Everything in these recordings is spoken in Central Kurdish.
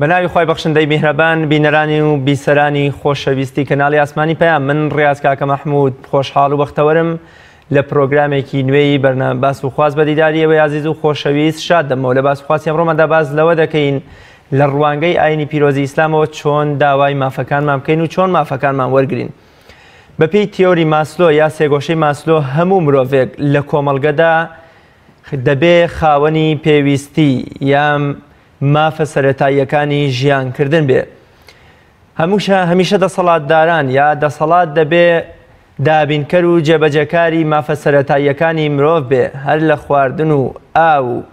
بە ناوی خوای بەخشندەی میهرەبان بینەرانی و بیسەرانی خۆشەویستی کەناڵی ئاسمانی پەیام من ڕیاز کاکە مەحمود خۆشحاڵ و بەختەوەرم لە پرۆگرامێکی نوێی بەرنامە باس و خواست بە دیداری ئێوەی ئازیز و خۆشەویست شاد دەمەوە لە باس و خواستی ئەمڕۆماندا باس لەوە دەکەین لە ڕوانگەی ئاینی پیرۆزی ئیسلامەوە چۆن داوای مافەکانمان بکەین و چۆن مافەکانمان وەرگین. بەپێی تیۆری ماسلۆ یا سێگۆشەی ماسلۆ هەموو مرۆڤێک لە کۆمەڵگەدا دەبێ خاوەنی پێویستی یا مافە سەرەتاییەکانی ژیانکردن بێ. هەمووشە هەمیشە دەسەڵاتداران یا دەسەڵات دەبێ دابینکەر و جێبەجێکاری مافە سەرەتاییەکانی مرۆڤ بێ هەر لە خواردن و ئاو و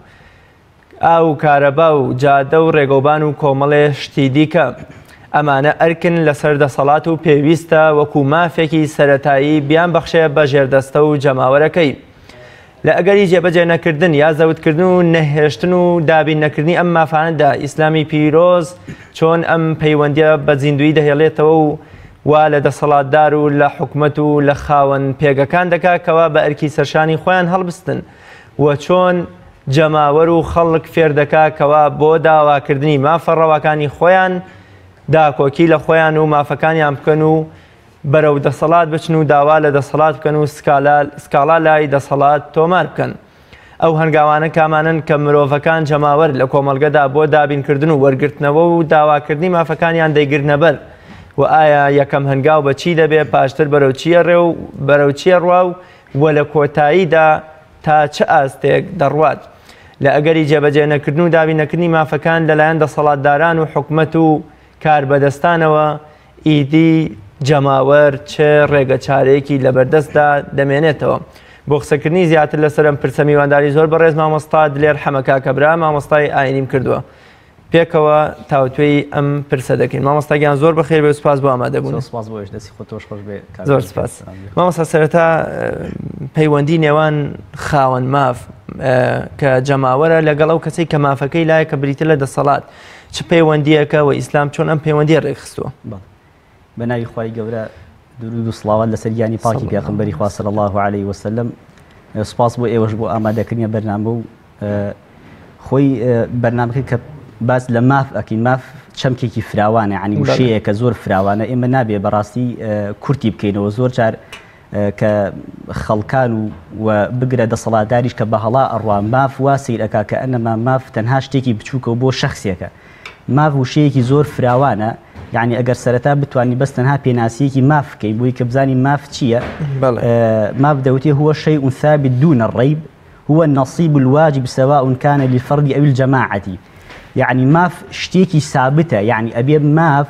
ئاو و کارەبا و جادە و ڕێگەوبان و کۆمەڵێ شتی دیکە. ئەمانە ئەرکن لەسەر دەسەڵات و پێویستە وەکو مافێکی سەرەتایی بیانبەخشێ بە ژێردەستە و جەماوەرەکەی. لە ئەگەری جێبەجێ نەکردن یا زەوتکردن و نەهێشتن و دابین نەکردنی ئەم مافانەدا ئیسلامی پیرۆز چۆن ئەم پەیوەندیە بە زیندوویی دەهێڵێتەوە و وا لە دەسەڵاتدار و لە حکومەت و لە خاوەن پێگەکان دەکا کەوا بە ئەرکی سەرشانی خۆیان هەڵبستن و چۆن جەماوەر و خەڵک فێر دەکا کەوا بۆ داواکردنی مافە ڕەواکانی خۆیان داکۆکی لە خۆیان و مافەکانیان بکەن و بەرەو دەسەڵات بچن و داوا لە دەسەڵات بکەن و سکاڵا لای دەسەڵات تۆمار بکەن. ئەو هەنگاوانە کامانەن کە مرۆڤەکان جەماوەر لە کۆمەڵگەدا بۆ دابینکردن و وەرگرتنەوە و داواکردنی مافەکانیان دەیگرنەبەر و ئایا یەکەم هەنگاو بە چی دەبێ پاشتر بەرەو چییە ڕێ و بەرەو چییە ڕوا و و لە کۆتاییدا تا چ ئاستێک دەڕوات؟ لە ئەگەری جێبەجێ نەکردن و دابین نەکردنی مافەکان لەلایەن دەسەڵاتداران و حکومەت و کاربەدەستانەوە ئیدی جەماوەر چ ڕێگەچارەیەکی لەبەردەستدا دەمێنێتەوە؟ بۆ قسەکردنی زیاتر لەسەر ئەم پرسە میوانداری زۆر بەڕێز مامۆستا دلێر حەمە کاکەبرا مامۆستای ئاینیم کردووە. پێکەوە تاوتوێی ئەم پرسە دەکەین. مامۆستا گیان زۆر بەخێر بێ و سپاس بۆ ئامادەبوون. زۆر سپاس بۆ ئێش دەستی خۆت تۆش خۆش بێ کاک زۆر سپاس. مامۆستا سەرەتا پەیوەندی نێوان خاوەن ماف کە جەماوەرە لەگەڵ ئەو کەسەی کە مافەکەی لایە کە بریتە لە دەسەڵات چ پەیوەندییەکە و ئیسلام چۆن ئەم پەیوەندیە ڕێکخستووە؟ بەڵێ. بە ناوی خوای گەورە درود و سڵاوات لەسەر گیانی پاکی پێغەمبەری خوا صلی الله علیه وسلم. سپاس بۆ ئێوەش بۆ ئامادەکردنی بەرنامە و خۆی بەرنامەکە کە باس لە ماف ئەکەین ماف چەمکێکی فراوانە عنی وشەیە کە زۆر فراوانە ئێمە نابێ بەڕاستی کورتی بکەینەوە زۆر جار کە خەڵکان و و بگرە دەسەڵاتداریش کە بە هەڵا ئەڕوا ماف وا سەیر ئەکا کە ئەنەما ماف تەنها شتێکی بچووکە و بۆ شەخسێکە. ماف وشەیەکی زۆر فراوانە یعنی ئەگەر سەرەتا بتوانین بەس تەنها پێناسەیەکی ماف بکەین بۆی کە بزانین ماف چییە ماف دەوتێ هو شيء ثابت دون الريب هو النصيب الواجب سواء كان للفرد أو الجماعة یعنی ماف شتێکی سابتە یعنی ئەبێ ماف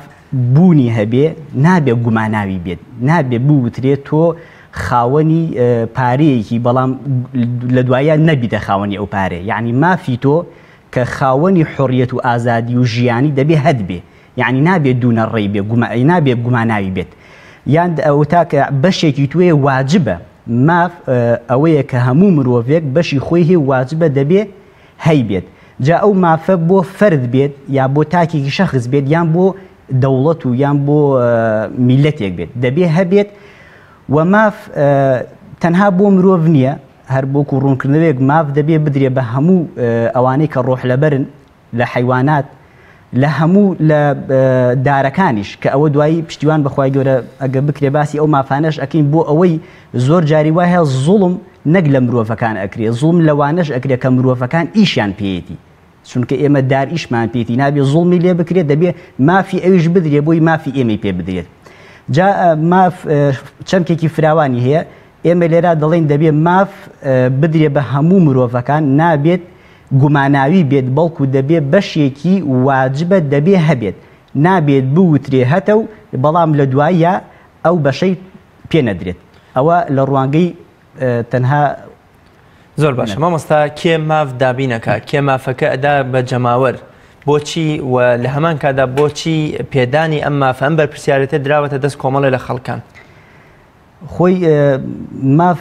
بوونی هەبێ نابێ گوماناوی بێت، نابێ بوترێ تۆ خاوەنی پارەیەکی بەڵام لە دواییا نەبیتە خاوەنی ئەو پارەیە، یەعنی مافی تۆ کە خاوەنی حوڕیەت و ئازادی و ژیانی دەبێ هەت بێ، یەعنی نابێ دوونە ڕێی بێ، نابێ گوماناوی بێت، یان ئەوەتا کە بەشێکی تۆیە واجبە، ماف ئەوەیە کە هەموو مرۆڤێک بەشی خۆی هەیە و واجبە دەبێ هەیبێت جا ئەو مافە بۆ فەرد بێت یا بۆ تاکێکی شەخس بێت یان بۆ دەوڵەت و یان بۆ میلەتێک بێت دەبێ هەبێت و ماف تەنها بۆ مرۆڤ نییە هەر بۆکو ڕوونکردنەوەیەک ماف دەبێ بدرێ بە هەموو ئەوانەی کە ڕۆح لەبەرن لە حەیوانات لە هەموو لە دارەکانیش کە ئەوە دوایی پشتیوان بەخوای گەورە ئەگە بکرێ باسی ئەو مافانەش ئەکەین بۆ ئەوەی زۆر جاری وایە زوڵم نەک لە مرۆڤەکان ئەکرێ زوڵم لەوانەش ئەکرێ کە مرۆڤەکان ئیشیان پێیەتی چونکە ئێمە دار ئیشمان پێیەتی نابێ زوڵمی لێ بکرێت دەبێ مافی ئەویش بدرێ بۆی مافی ئێمەی پێ بدرێت جا ماف چەمکێکی فراوانی هەیە ئێمە لێرا دەڵێن دەبێ ماف بدرێ بە هەموو مرۆڤەکان نابێت گوماناوی بێت بەڵکو دەبێ بەشێکی واجبە دەبێ هەبێت نابێت بوترێ هەتە و بەڵام لە دواییا ئەو بەشەی پێ نەدرێت ئەوە لە ڕوانگەی تەنها زۆر باشە مامۆستا کێ ماف دابینەکە کێ مافەکە ئەدا بە جەماوەر بۆچی و لە هەمان کادا بۆچی پێدانی ئەم مافە ئەم بەرپرسیارێتە دراوەتە دەست کۆمەڵێ لە خەڵکان؟ خۆی ماف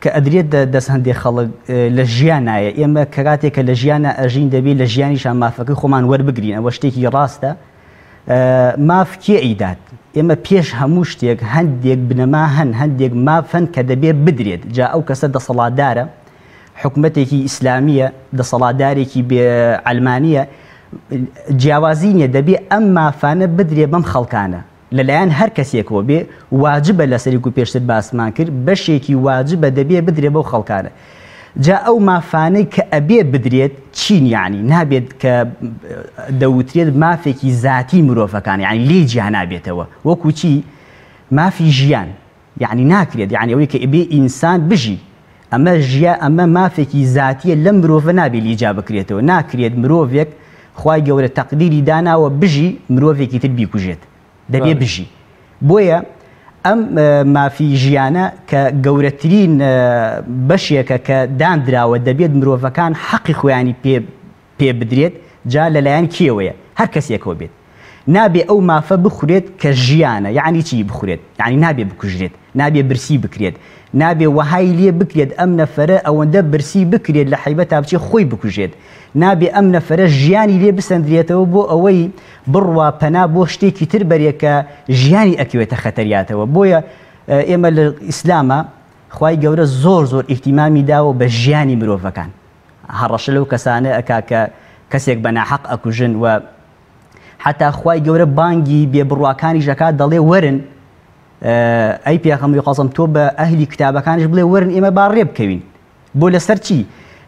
کە ئەدرێت دەست هەندێک خەڵک لە ژیانایە ئێمە کە کاتێک کە لە ژیانە ئەژین دەبێت لە ژیانیشان مافەکەی خۆمان وەربگرین ئەوە شتێکی ڕاستە ماف کێ ئەیدات ئێمە پێش هەموو شتێک هەندێک بنەما هەن هەندێک ماف هەن کە دەبێت بدرێت جا ئەو کەسە دەسەڵاتدارە حکومەتێکی ئیسلامیە دەسەڵاتدارێکی بێ عەلمانیە. جیاوازی نییە دەبێ ئەم مافانە بدرێ بەم خەڵکانە لەلایەن هەر کەسێکەوە بێ واجبە لەسەری و پێشتر باسمان کرد بەشێکی واجبە دەبێ بدرێ بەو خەڵکانە. جا ئەو مافانەی کە ئەبێ بدرێت چین یعنی نابێت کە دەوترێت مافێکی زاتی مرۆڤەکان یعنی لێی جیا نابێتەوە وەکو چی مافی ژیان یعنی ناکرێت یعنی ئەوەی کە ئەبێ ئینسان بژی ئەمە ژیا ئەمە مافێکی زاتیە لەم مرۆڤە نابێ لێی جیا بکرێتەوە ناکرێت مرۆڤێک خوای گەورە تەقدیری داناوە بژی مرۆڤێکی تر بیکوژێت دەبێ بژی بۆیە ئەم مافی ژیانە کە گەورەترین بەشێکە کە داندراوە دەبێت مرۆڤەکان حەقی خۆیانی پێ پێ بدرێت جا لەلایەن کێوەیە هەر کەسێکەوە بێت نابێ ئەو مافە بخورێت کە ژیانە یەعنی چی بخورێت یەعنی نابێ بکوژرێت نابێ برسی بکرێت نابێ وەهای لێ بکرێت ئەم نەفەرە ئەوەندە برسی بکرێت لە حەیبەتا بچێ خۆی بکوژێت نابێ ئەم نەفەرە ژیانی لێ بسەندرێتەوە بۆ ئەوەی بڕوا پەنا بۆ شتێکی تر بەرێ کە ژیانی ئەکەوێتە خەتەریاتەوە بۆیە ئێمە لە ئیسلامە خوای گەورە زۆر زۆر ئیهتیمامی داوە بە ژیانی مرۆڤەکان هەڕەشە لەو کەسانە ئەکا کە کەسێک بە ناحەق ئەکوژن و حتا خوای گەورە بانگی بێ بڕواکانیش ئەکات دەڵێ وەرن ئەی پێغەمبەری خوا تۆ بە ئەهلی کتابەکانیش بڵێ وەرن ئێمە با ڕێ بکەوین بۆ لەسەر چی؟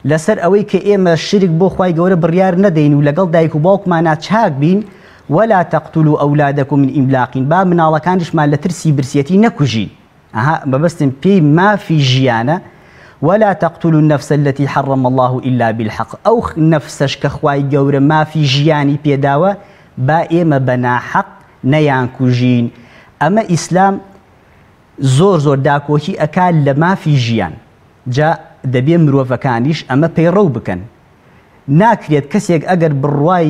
لەسەر ئەوەی کە ئێمە شرک بۆ خوای گەورە بڕیار نەدەین و لەگەڵ دایک و باوکمانا چاک بین، ولا تقتلوا اولادکم من املاق، با مناڵەکانیشمان لە ترسی برسیەتی نەکوژین. ئەها مەبەستم پێی مافی ژیانە، ولا تقتلوا النفس التي حرم الله الا بالحق، ئەو نەفسەش کە خوای گەورە مافی ژیانی پێداوە با ئێمە بە ناحەق نەیانکوژین. ئەمە ئیسلام زۆر زۆر داکۆکی ئەکا لە مافی ژیان جا دەبێ مرۆڤەکانیش ئەمە پەیڕەو بکەن ناکرێت کەسێک ئەگەر بڕوای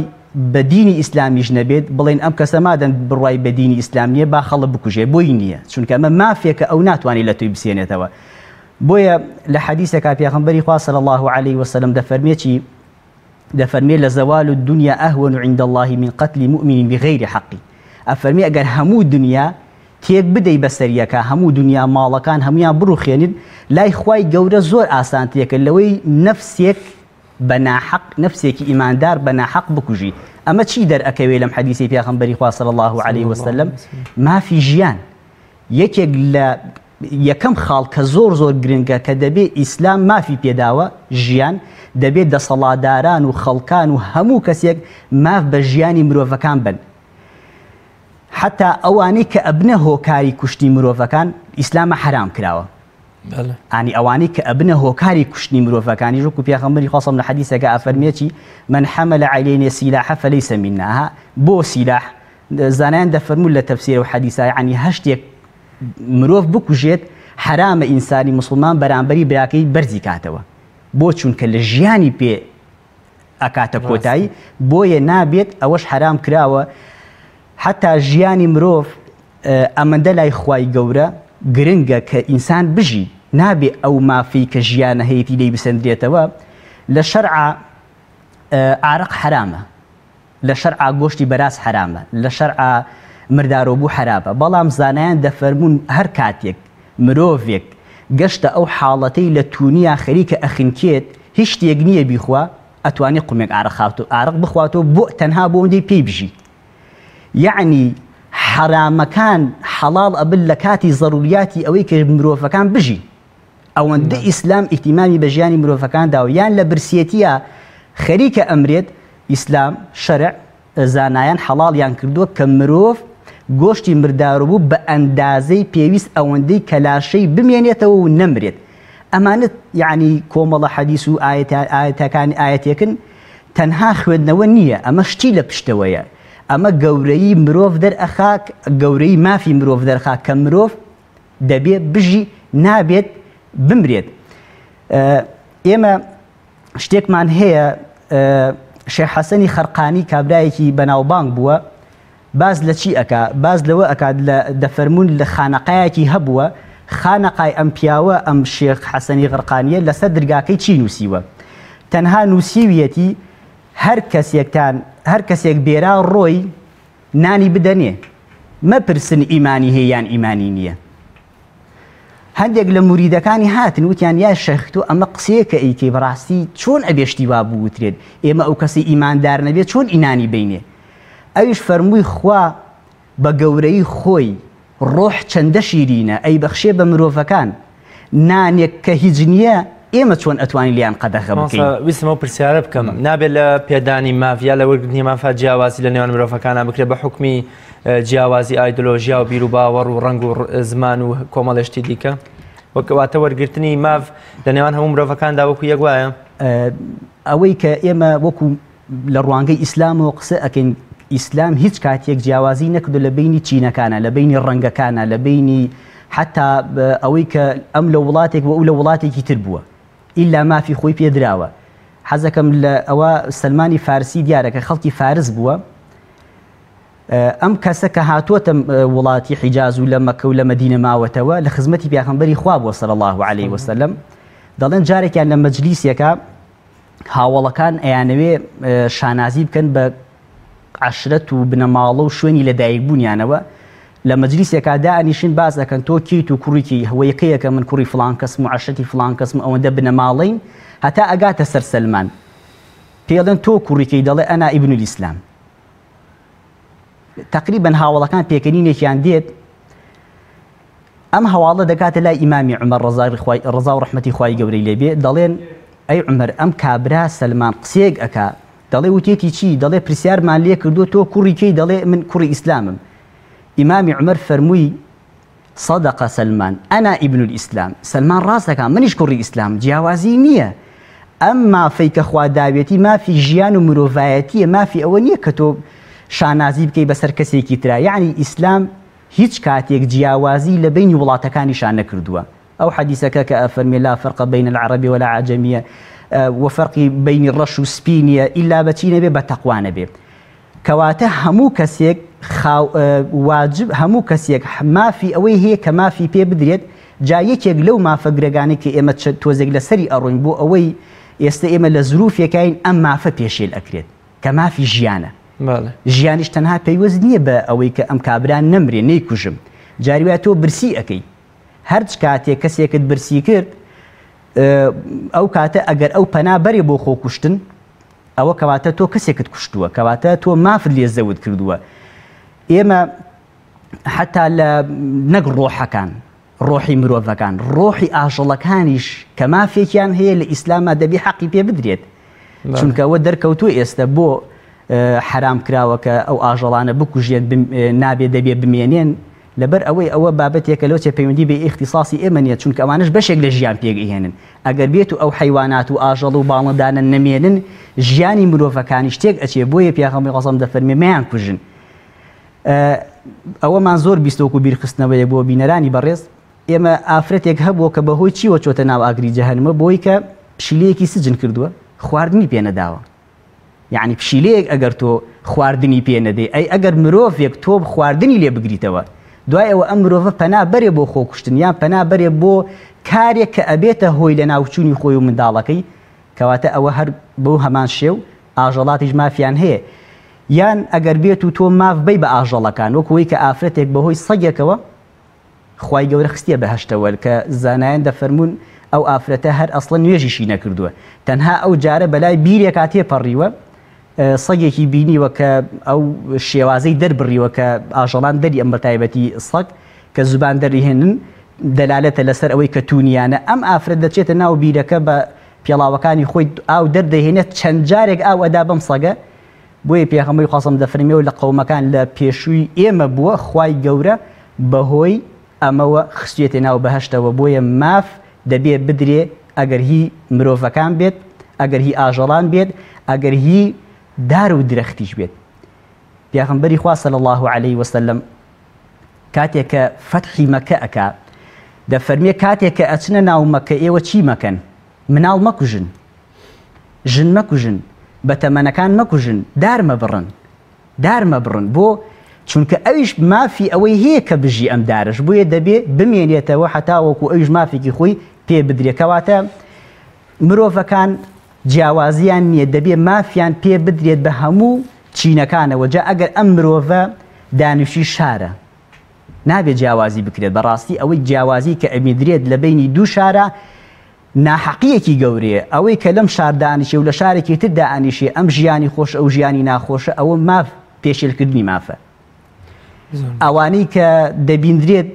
بە دینی ئیسلامیش نەبێت بڵێن ئەم کەسە مادەم بڕوای بە دینی ئیسلام نییە با خەڵک بکوژێ بۆی نییە چونکە ئەمە مافێکە ئەو ناتوانێت لە تۆی بسێنێتەوە بۆیە لە حەدیسێکا پێغەمبەری خوا صلی الله علیه وسلم دەفەرمێ چی دەفەرمێ لزوال الدنیا اهون عند الله من قتل مؤمن بغیر حق ئەفەرمێ ئەگەر هەموو دنیا تێک بدەی بەسەریەکا هەموو دنیا ماڵەکان هەموویان بڕوخێنیت لای خوای گەورە زۆر ئاسانترێکە لەوەی نەفسێک بە ناحەق نەفسێکی ئیماندار بە ناحەق بکوژی ئەمە چی دەرئەکەوێ لەم حەدیسەی پێغەمبەری خوا صلی الله علیه وسلم مافی ژیان یەکێک لە یەکەم خاڵ کە زۆر زۆر گرنگە کە دەبێ ئیسلام مافی پێداوە ژیان دەبێ دەسەڵاتداران و خەڵکان و هەموو کەسێک ماف بە ژیانی مرۆڤەکان بن حەتا ئەوانەی کە ئەبنە هۆکاری کوشتنی مرۆڤەکان ئیسلامە حەرام کراوە ئانی ئەوانەی کە ئەبنە هۆکاری کوشتنی مرۆڤەکانیش وەکو پێغەمبەری خوا صلی لە حەدیسەکە ئەفەرمێ چی من حمل علينا سلاح فليس منا ها بۆ سلاح زانایان دەفەرموون لە تەفسیر و حەدیسا یعنی هەر شتێک مرۆڤ بکوژێت حەرامە ئینسانی موسڵمان بەرامبەری براکەی بەرزی کاتەوە بۆ چونکە لە ژیانی پێ ئەکاتە کۆتایی بۆیە نابێت ئەوەش حەرام کراوە حتا ژیانی مرۆڤ ئەمەندە لای خوای گەورە گرنگە کە ئینسان بژی نابێ ئەو مافی کە ژیانە هەیەی لێی بسەندرێتەوە لە شەرعا ئارەق حەرامە لە شەرعا گۆشتی بەراز حەرامە، لە شەرعا مردارۆبوو حەرامە، بەڵام زانایان دەفەرموون هەر کاتێک مرۆڤێک گەشتە ئەو حاڵەتەی لە تونیا خەریکە ئەخنکێت هیچ شتێک نییە بیخوا ئەتوانێ قومێک ئارەق بخواتەوە بۆ تەنها بۆ ئەوەندەی پێی بژی یەعنی حەرامەکان حەڵاڵ ئەبن لە کاتی زەروریاتی ئەوەی کە مرۆڤەکان بژین. ئەوەندە ئیسلام ئیهتیمامی بە ژیانی مرۆڤەکان داوە یان لە برسێتیا خەریکە ئەمرێت ئیسلام شەرع زانایان حەڵاڵیان کردووە کە مرۆڤ گۆشتی مرداروبوو بە ئەندازەی پێویست ئەوەندەی کە لاشەی بمێنێتەوە و نەمرێت ئەمانە یعنی کۆمەڵە حەدیس و ئایەتەکانی ئایەتێکن تەنها خوێندنەوە نییە ئەمە شتی لە پشتەوەیە ئەمە گەورەی مرۆڤ دەرئەخا گەورەی مافی مرۆڤ دەرخا کە مرۆڤ دەبێ بژی نابێت بمرێت. ئێمە شتێکمان هەیە شێخ حەسەنی خەرقانی کابرایەکی بەناوبانگ بووە باس لە چی ئەکا باس لەوە ئەکات لە دەفەرمونون لە خانەقایەکی هەبووە خانەقای ئەم پیاوە ئەم شێخ حەسەنی غەرقانیە لەسەر درگاکەی چی نووسیوە تەنها نووسیویەتی هەر کەسێکتان هەر کەسێک بێرا ڕۆی نانی بدەنێ مەپرسن ئیمانی هەیە یان ئیمانی نییە. هەندێک لە موریدەکانی هاتن وتیان یا شێخ تۆ ئەمە قسەیەکە ئەیکەی بەڕاستی چۆن ئەبێ شتی وا بوترێت ئێمە ئەو کەسی ئیماندار نەبێت چۆن ئینانی بینێ ئەویش فەرمووی خوا بە گەورەی خۆی ڕۆح چەندە شیرینە ئەیبەخشێ بە مرۆڤەکان نانێک کە هیچ نییە ئێمە چۆن ئەتوانین لێیان قەدەغە بکەین؟ مامۆستا ویستم ئەو پرسیارە بکەم نابێت لە پێدانی ماف یا لە وەرگرتنی مافا جیاوازی لە نێوان مرۆڤەکانا بکرێت بە حوکمی جیاوازی ئایدۆلۆژیا و بیروباوەڕ و ڕەنگ و زمان و کۆمەڵێ شتی دیکە وەک واتە وەرگرتنی ماف لە نێوان هەموو مرۆڤەکاندا وەکو یەک وایە؟ ئەوەی کە ئێمە وەکو لە ڕوانگەی ئیسلامەوە قسە ئەکەین ئیسلام هیچ کاتێک جیاوازی نەکردو لە بینی چینەکانە لە بینی ڕەنگەکانە لە بینی حتا ئەوەی کە ئەم لە وڵاتێک و ئەو لە وڵاتێکی تر بووە ئیلا مافی خۆی پێدراوە حەزەکەم لە ئەوە سلمانی فارسی دیارە کە خەڵکی فارس بووە ئەم کەسە کە هاتووەتە وڵاتی حیجاز و لە مەکە و لە مەدینە ماوەتەوە لە خزمەتی پیاخەمبەری خوا بووە صلی الله علیه وسلم دەڵێن جارێکیان لە مەجلیسێکە هاوەڵەکان ئەیانەوێ شانازی بکەن بە عەشرەت و بنەماڵە و شوێنی لەدایکبوونیانەوە، لە مەجلیسێکا دائەنیشن باس ئەکەن تۆ کێیت و کوڕی کێی، هەوەیەکەیەکە من کوڕی فڵان کەسم و عەشرەتی فڵان کەسم و ئەوەندە بنەماڵەین، هەتا ئەگاتە سەر سەلمان پێی ئەڵێن تۆ کوڕی کێی، دەڵێ ئەنا ئیبن الئیسلام. تەقریبەن هاوەڵەکان پێکەنینێکیان دێت، ئەم هەواڵە دەگاتە لای ئیمامی عومەر ڕەزا و ڕەحمەتی خوای گەورەی لێ بێ، دەڵێن، ئەی عومەر ئەم کابرا سەلمان قسەیەک ئەکا، دەڵێ وتێتی چی؟ دەڵێ پرسیارمان لێ کردووە تۆ کوڕی کێی؟ دەڵێ من کوڕی ئیسلامم. ئیمامی عومەر فەرمووی، صدق سلمان انا ابن الاسلام، سەلمان ڕاست دەکا منیش کوڕی ئیسلامم، جیاوازی نییە. ئەم مافەی کە خوا داوێتی مافی ژیان و مرۆڤایەتییە، مافی ئەوە نییە کە تۆ شانازی بکەی بەسەر کەسێکی ترا، یەعنی ئیسلام هیچ کاتێک جیاوازی لە بەینی وڵاتەکانیشا نەکردووە. ئەو حەدیسەکە کە ئەفەرمێ لا فرق بین العرب ولا عجمیە و فەرقی بەینی ڕەش و سپی نییە ئیلا بە چی نەبێ بە تەقوا نەبێ. کەواتە هەموو کەسێک خاو واجب هەموو کەسێک مافی ئەوەی هەیە کە مافی پێ بدرێت جا یەکێک لەو مافە گرەگانەی کە ئێمە تۆزێک لەسەری ئەڕۆین بۆ ئەوەی ئێستە ئێمە لە زروفێکاین ئەم مافە پێشێل ئەکرێت کە مافی ژیانە. ژیانیش تەنها پەیوەست نییە بە ئەوەی کە ئەم کابرا نەمرێ نەیکوژم. جاری وایە تۆ برسی ئەکەی. هەرچ کاتێک کەسێکت برسی کرد ئەو کاتە ئەگەر ئەو پەنا بەرێ بۆ خۆکوشتن ئەوە کەواتە تۆ کەسێکت کوشتووە کەواتە تۆ مافت لێ زەوت کردووە. ئێمە حتا لە نەک ڕۆحەکان ڕۆحی مرۆڤەکان، ڕۆحی ئاژەڵەکانیش کە مافێکیان هەیە لە ئیسلاما دەبی حەقی پێ بدرێت. چونکە ئەوە دەرکەوتووە ئێستە بۆ حەرام کراوە کە ئەو ئاژەڵانە بکوژێن نابێ دەبێ بمێنێن لەبەر ئەوەی ئەوە بابەتێکە لەوچێ پەیوەندی بە ئیختیساسی ئێمە نییە چونکە ئەوانش بەشێک لە ژیان پێک ئەهێنن ئەگەر بێت و ئەو حەیوانات و ئاژەڵ و باڵندانە نەمێنن ژیانی مرۆڤەکانیش تێک ئەچێ بۆیە پێغەمبەری خوا دەفەرمێ مەیان کوژن ئەوەمان زۆر بیست وەکو بیرخستنەوەیەک بۆ بینەرانی بەڕێز، ئێمە ئافرەتێک هەبووە کە بەهۆی چیوە چۆتە ناو ئاگری جەهەنمە بۆی کە پشیلەیەکی سجن کردووە خواردنی پێ نەداوە یعنی پشیلەیەک ئەگەر تۆ خواردنی پێ نەدەی ئەی ئەگەر مرۆڤێک تۆ خواردنی لێ بگریتەوە دوای ئەوە ئەم مرۆڤە پەنا بەرێ بۆ خۆکوشتن یان پەنا بەرێ بۆ کارێک کە ئەبێتە هۆی لە ناوچوونی خۆی و منداڵەکەی کەواتە ئەوە هەر بەو هەمان شێو ئاژەڵاتیش مافیان هەیە یان ئەگەر بێت و تۆ ماف بەی بە ئاژەڵەکان وەکو وەی کە ئافرەتێک بەهۆی سەگێکەوە خوای گەورە خستیە بەهەشتەوە کە زانایان دەفەرموون ئەو ئافرەتە هەر ئەسڵەن نوێژیشی نەکردووە تەنها ئەو جارە بەلای بیرێکا تێپەڕیوە سەگێکی بینیوە کە ئەو شێوازەی دەربڕیوە کە ئاژەڵان دەری ئەم بەتایبەتی سەگ کە زبان دەریهێنن دەلالەتە لەسەر ئەوەی کە تونیانە ئەم ئافرەت دەچێتە ناو بیرەکە بە پێڵاوەکانی خۆی ئاو دەردەهێنێت چەند جارێک ئاو ئەدا بەم سەگە بۆیە پێغەمبەری خوا صلی دەفەرمێ و لە قەومەکان لە پێشووی ئێمە بووە خوای گەورە بەهۆی ئەمەوە خستویەتە ناو بەهەشتەوە بۆیە ماف دەبێ بدرێ ئەگەر هی مرۆڤەکان بێت ئەگەر هی ئاژەڵان بێت ئەگەر هی دار و درەختیش بێت پێغەمبەری خوا صلی الله علیه وسلم کاتێک کە فەتحی مەکە ئەکا دەفەرمێ کاتێک کە ئەچنە ناو مەکە ئێوە چی مەکەن مناڵ مەکوژن ژن مەکوژن، بەتەمەنەکان مەکوژن، دار مەبڕن، دار مەبڕن، بۆ؟ چونکە ئەویش مافی ئەوەی هەیە کە بژی ئەم دارەش، بۆیە دەبێ بمێنێتەوە هەتاوەکو ئەویش مافێکی خۆی پێ بدرێ، کەواتە مرۆڤەکان جیاوازیان نییە، دەبێ مافیان پێ بدرێت بە هەموو چینەکانەوە، جا ئەگەر ئەم مرۆڤە دانیشتوی شارە. نابێت جیاوازی بکرێت. بەڕاستی ئەوەی جیاوازی کە ئەبیندرێت لە بەینی دوو شارا ناحەقییەکی گەورەیە. ئەوەی کە لەم شار دانیشێ و لە شارێکی تر دائەنیشێ ئەم ژیانی خۆشە ئەو ژیانی ناخۆشە ئەوە ماف پێشێلکردنی مافە. ئەوانەی کە دەبیندرێت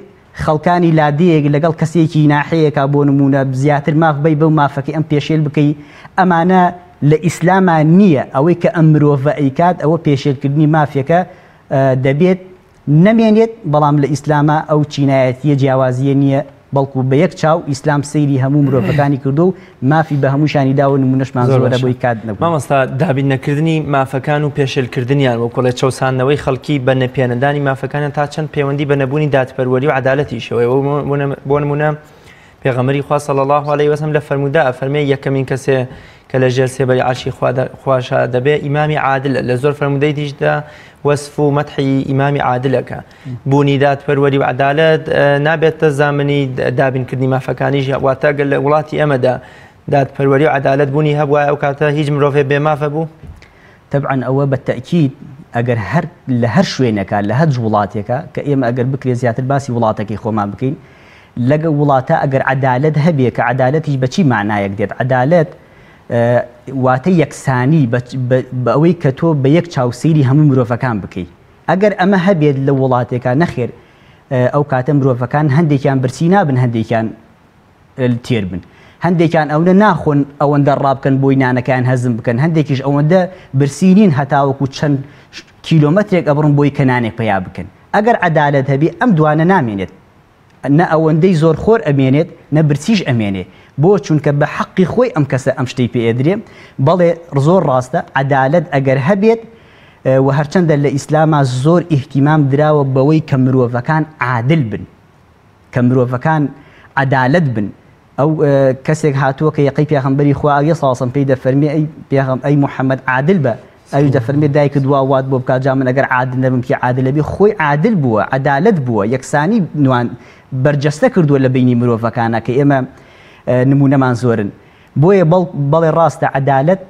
خەڵکانی لادێیەک لەگەڵ کەسێکی ناحەیەکا بۆ نموونە زیاتر ماف بەی بەو مافەکەی ئەم پێشێل بکەی ئەمانە لە ئیسلاما نییە ئەوەی کە ئەم مرۆڤە ئەیکات ئەوە پێشێلکردنی مافێکە دەبێت نەمێنێت، بەڵام لە ئیسلاما ئەو چینایەتییە جیاوازییە نییە، بەڵکو بە یەک چاو ئیسلام سەیری هەموو مرۆڤەکانی کردووە و مافی بە هەمووشانی داوە، نموونەشمان زۆر زۆرە باشە بۆی کات نەبوو. مامۆستا دابین نەکردنی مافەکان و پێشێلکردنیان وەکو ڵێ چەوساندنەوەی خەڵکی بە پێنەدانی مافەکانیان تا چەند پەیوەندی بە نەبوونی دادپەروەری و عەدالەتیشەوە بۆ نموونە پێغەمبەری خوا صلی اللە علیە وسلم لە فەرموودە ئەفەرمێ یەکەمین کەسێ کە لە ژێر سێبەری عەرشی خواشا دەبێ ئیمامی عادلە لە زۆر فەرموودەی دیشدا وەسف و مەدحی ئیمامی عادلەکە بوونی دادپەروەری و عەدالەت نابێتە زامنی دابینکردنی مافەکانیش واتە گەر لە وڵاتی ئێمەدا دادپەروەری و عەدالەت بوونی هەبوایە ئەو کاتە هیچ مرۆڤێ بێ مافە بوو؟ تەبعەن ئەوە بە تەئکید ئەگەر هەر لە هەر شوێنێکا لە هەر وڵاتێکا کە ئێمە ئەگەر بکرێ زیاتر باسی وڵاتەکەی خۆمان بکەین لەگە وڵاتە ئەگەر عەدالەت هەبێ کە عەدالەتیش بە چی مەعنایەک دێت عەدالەت واتە یەکسانی بە ئەوەی کە تۆ بە یەک چاو سەیری هەموو مرۆڤەکان بکەی ئەگەر ئەمە هەبێت لە وڵاتێکا نەخێر ئەو کاتە مرۆڤەکان هەندێکیان برسی نابن هەندێکیان تێر بن هەندێکیان ئەونە ناخۆن ئەوەندە ڕابکەن بۆی نانەکەیان هەزم بکەن هەندێکیش ئەوەندە برسی نین هەتاوەکو چەند کیلۆمەترێک ئەبڕن بۆی کە نانێک پەیا بکەن ئەگەر عەدالەت هەبێ ئەم دوانە نامێنێت نە ئەوەندەی زۆر خۆر ئەمێنێت نە برسیش ئەمێنێ بۆ چونکە بە حەقی خۆی ئەم کەسە ئەم شتەی پێ ئەدرێ بەڵێ زۆر ڕاستە عەدالەت ئەگەر هەبێت و هەرچەندە لە ئیسلاما زۆر ئیهتیمام دراوە بەوەی کە مرۆڤەکان عادل بن کە مرۆڤەکان عەدالەت بن ئەو کەسێک هاتووە کە یەقەی پێغەمبەری خوا ئەگێ ساڵسم پێی دەفەرمێ ئەی پێغەم ئەی محەممەد عادل بە ئەویش دەفەرمێ دایکت وا وات بۆ بکات جا من ئەگەر عادل نەبم کێ عادل ئەبێ خۆی عادل بووە عەدالەت بووە یەکسانی نوان بەرجەستە کردووە لە بینی مرۆڤەکانە کە ئێمە نمونەمان زۆرن بۆیە بەڵێ ڕاستە عەدالەت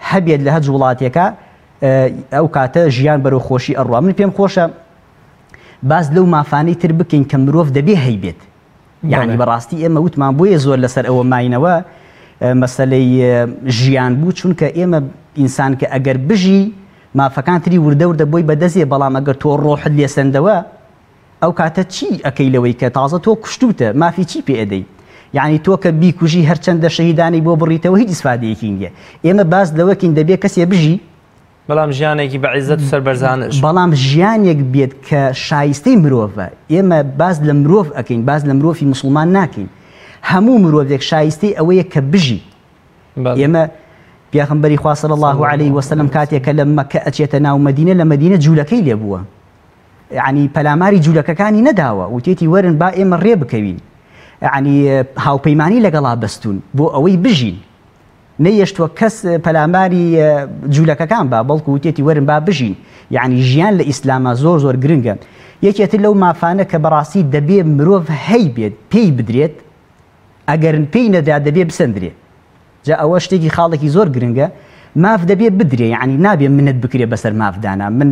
هەبێت لە هەج وڵاتێکە ئەو کاتە ژیان بەرەو خۆشی ئەڕوا من پێم خۆشە باس لەو مافانەی تر بکەین کە مرۆڤ دەبێ هەیبێت یعنی بەڕاستی ئێمە وتمان بۆیە زۆر لەسەر ئەوە ماینەوە مەسەلەی ژیان بوو چونکە ئێمە ئینسان کە ئەگەر بژی مافەکان تری وردە وردە بۆی بەدەستێ بەڵام ئەگەر تۆ ڕۆحت لێسەندەوە ئەو کاتە چی ئەکەی لەوەی کە تازە تۆ کوشتوتە مافی چی پێ ئەدەی یعنی تۆ کە بیکوژی هەرچەندە شەهیدانی بۆ بڕیتەوە هیچ ئیسفادەیەکی نییە ئێمە باس لەوەکین دەبێ کەسێ بژی بەڵام ژیانێکی بە عیزەت و سەربەرزانەش. بەڵام ژیانێک بێت کە شایستەی مرۆڤە، ئێمە باس لە مرۆڤ ئەکەین، باس لە مرۆڤی موسڵمان ناکەین، هەموو مرۆڤێک شایستەی ئەوەیە کە بژی. ئێمە پێغەمبەری خوا صلی اللە علیه وسلم کاتێک کە لە مەکە ئەچێتە ناو مەدینە لە مەدینە جوولەکەی لێ بووە، یعنی پەلاماری جوولەکەکانی نەداوە، وتێتی وەرن با ئێمە ڕێ بکەوین، یعنی هاوپەیمانی لەگەڵا بەستوون بۆ ئەوەی بژین. نەیەشتوە کەس پەلاماری جولەکەکان با بەڵکو وتێتی وەرن با بژین یەعنی ژیان لە ئیسلاما زۆر زۆر گرنگە یەکێتر لەو مافانە کە بەڕاستی دەبێ مرۆڤ هەیبێت پێی بدرێت ئەگەرن پێی نەدرا دەبێ بسەندرێ جا ئەوە شتێکی خاڵێکی زۆر گرنگە ماف دەبێ بدرێ یعنی نابێ منەت بکرێ بەسەر مافدانا من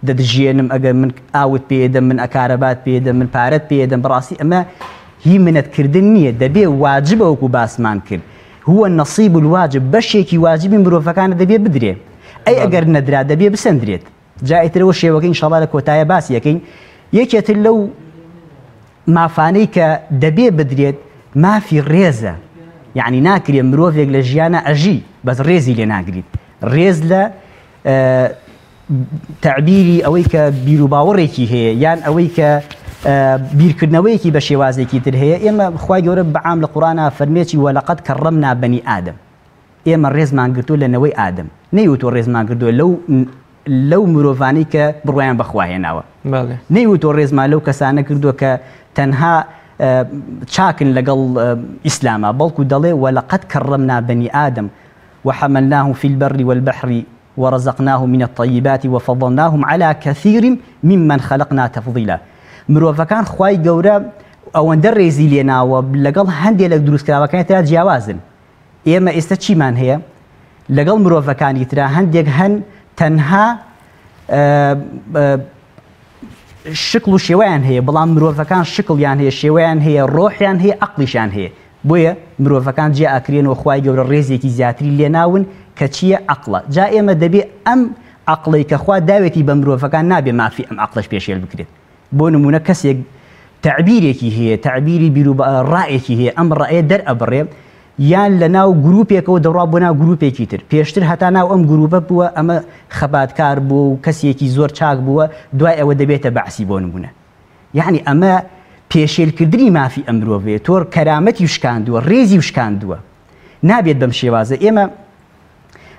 دەتژیێنم ئەگەر من ئاوت پێدەم من ئەکارەبات پێدەم من پارەت پێدەم بەڕاستی ئەمە هی منەت کردن نییە دەبێ واجبە وەکو باسمان کرد هو النصیب الواجب بەشێکی واجبی مرۆڤەکانە دەبێ بدرێ ئەی ئەگەر نەدرا دەبێ بسەندرێت جا ئیترەوە شێوەکە ئینشاڵا لە کۆتایە باسی ئەکەین یەکێتر لەو مافانەی کە دەبێ بدرێت مافی ڕێزە یعنی ناکرێ مرۆڤێک لە ژیانە ئەژی بەس ڕێزی لێ ناگریت ڕێز لە تەعبیری ئەوەی کە بیروباوەڕێکی هەیە یان ئەوەی کە بیرکردنەوەیەکی بە شێوازێکی تر هەیە ئێمە خوای گەورە بەعام لە قورئانا فەرمێتی وەلەقەد کەڕەمنا بەنی ئادەم ئێمە ڕێزمان گرتووە لە نەوەی ئادەم نەیوتووە ڕێزمان گرتووە لەو لەو مرۆڤانەی کە بڕوایان بەخوا هێناوە نەیوتووە ڕێزمان لەو کەسانە کردووە کە تەنها چاکن لەگەڵ ئیسلاما بەڵکو دەڵێ وەلەقەد کەڕەمنا بەنی ئادەم وحملناهم في البر والبحر ورزقناهم من الطیبات وفضلناهم علی کثیر ممن خلقنا تفضیلا مرۆڤەکان خوای گەورە ئەوەندە ڕێزی لێناوە لەگەڵ هەندێ لە دروستکراوەکانی ترا جیاوازن ئێمە ئێستا چیمان هەیە لەگەڵ مرۆڤەکانی ترا هەندێک هەن تەنها شکڵ و شێوەیان هەیە، بەڵام مرۆڤەکان شکڵیان هەیە، شێوەیان هەیە، ڕۆحیان هەیە، عەقڵیشیان هەیە. بۆیە مرۆڤەکان جیا ئەکرێنەوە خوای گەورە ڕێزێکی زیاتری لێناون کە چییە؟ عەقڵە. جا ئێمە دەبێ ئەم عەقڵەی کە خوا داوێتی بە مرۆڤەکان نابێ مافی ئەم عەقڵەش پێشێل بکرێت. بۆ نموونە کەسێک تەعبیرێکی هەیە، تەعبیری بیرو ڕایەکی هەیە، ئەم ڕایە دەرئەبڕێ یان لە ناو گروپێکەوە دەڕوا بۆ ناو گروپێکی تر، پێشتر هەتا ناو ئەم گروپە بووە ئەمە خەباتکار بووە و کەسێکی زۆر چاک بووە، دوای ئەوە دەبێتە بەعسی بۆ نموونە. یەعنی ئەمە پێشێلکردنی مافی ئەم مرۆڤەیە، تۆ کەرامەتی شکاندووە، ڕێزی شکاندووە. نابێت بەم شێوازە ئێمە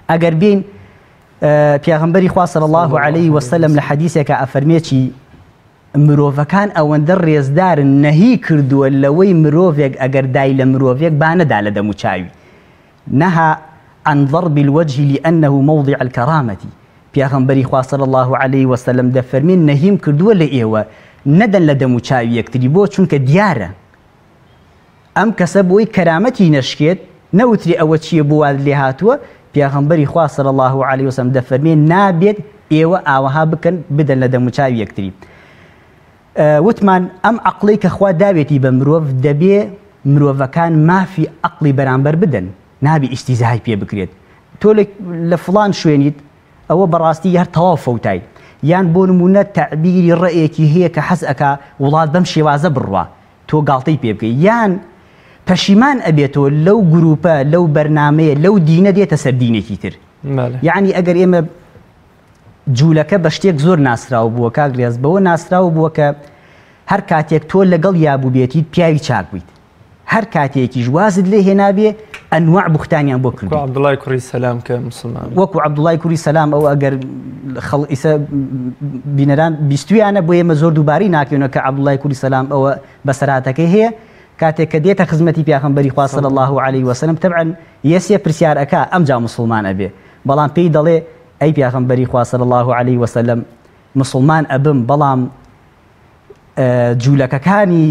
ئەگەر بین پیاغەمبەری خوا صلی الله علیه وسلم لە حەدیسێکا ئەفەرمێ چی مرۆڤەکان ئەوەندە ڕێزدارن نەهی کردووە لەوەی مرۆڤێک ئەگەر دای لە مرۆڤێک با نەدا لە دەموچاوی نهى عن ضرب الوجه لأنه موضع الكرامة پیاغەمبەری خوا صلی الله علیه وسلم دەفەرمێ نەهیم کردووە لە ئێوە نەدەن لە دەموچاوی یەکتری بۆ چونکە دیارە ئەم کەسە بۆی کەرامەتی نەشکێت نەوترێ ئەوە چیە بۆ وات لێ هاتووە، پێغەمبەری خوا صلی اللە علیە وسلم دەفەرمێ نابێت ئێوە ئاوەها بکەن بدەن لە دەموچاوی یەکتری. وتمان ئەم عەقڵەی کە خوا داوێتی بە مرۆڤ دەبێ مرۆڤەکان مافی عەقڵی بەرامبەر بدەن نابێ ئیستیزای پێ بکرێت تۆ لە فڵان شوێنیت ئەوە بەڕاستی هەر تەواو فەوتای یان بۆ نمونە تەعبیری ڕەئێکی هەیە کە حەز ئەکا وڵات بەم شێوازە بڕوا تۆ گاڵتەی پێ بکەی یان پەشیمان ئەبێتەوە لەو گروپە لەو بەرنامەیە لەو دینە دێتە سەر دینێکی تر یعنی ئەگەر ئێمە جوولەکە بە شتێک زۆر ناسراو بووە کاک ڕێز بەوە ناسراو بووە کە هەر کاتێک تۆ لەگەڵ یابووبێتیت پیاوی چاک بوویت هەر کاتێکیش وازت لێ هێنابێ ئەنواع بوختانیان بۆ کردی. عەبدوڵای کوڕی سەلام کە موسڵمان بوو. وەکو عەبدوڵای کوڕی سەلام ئەو ئەگەر خەڵ ئیسە بینەران بیستویانە بۆ ئێمە زۆر دووبارەی ناکەینەوە کە عەبدوڵای کوڕی سەلام ئەوە بەسەرهاتەکەی هەیە کاتێک کە دێتە خزمەتی پیاخەمبەری خوا صلی الله علیه وسلم تەبعا یەسێ پرسیار ئەکا ئەمجا موسڵمان ئەبێ بەڵام پێی دەڵێ ئەی پیاخەمبەری خوا صلی الله علیه وسلم موسڵمان ئەبم بەڵام جوولەکەکانی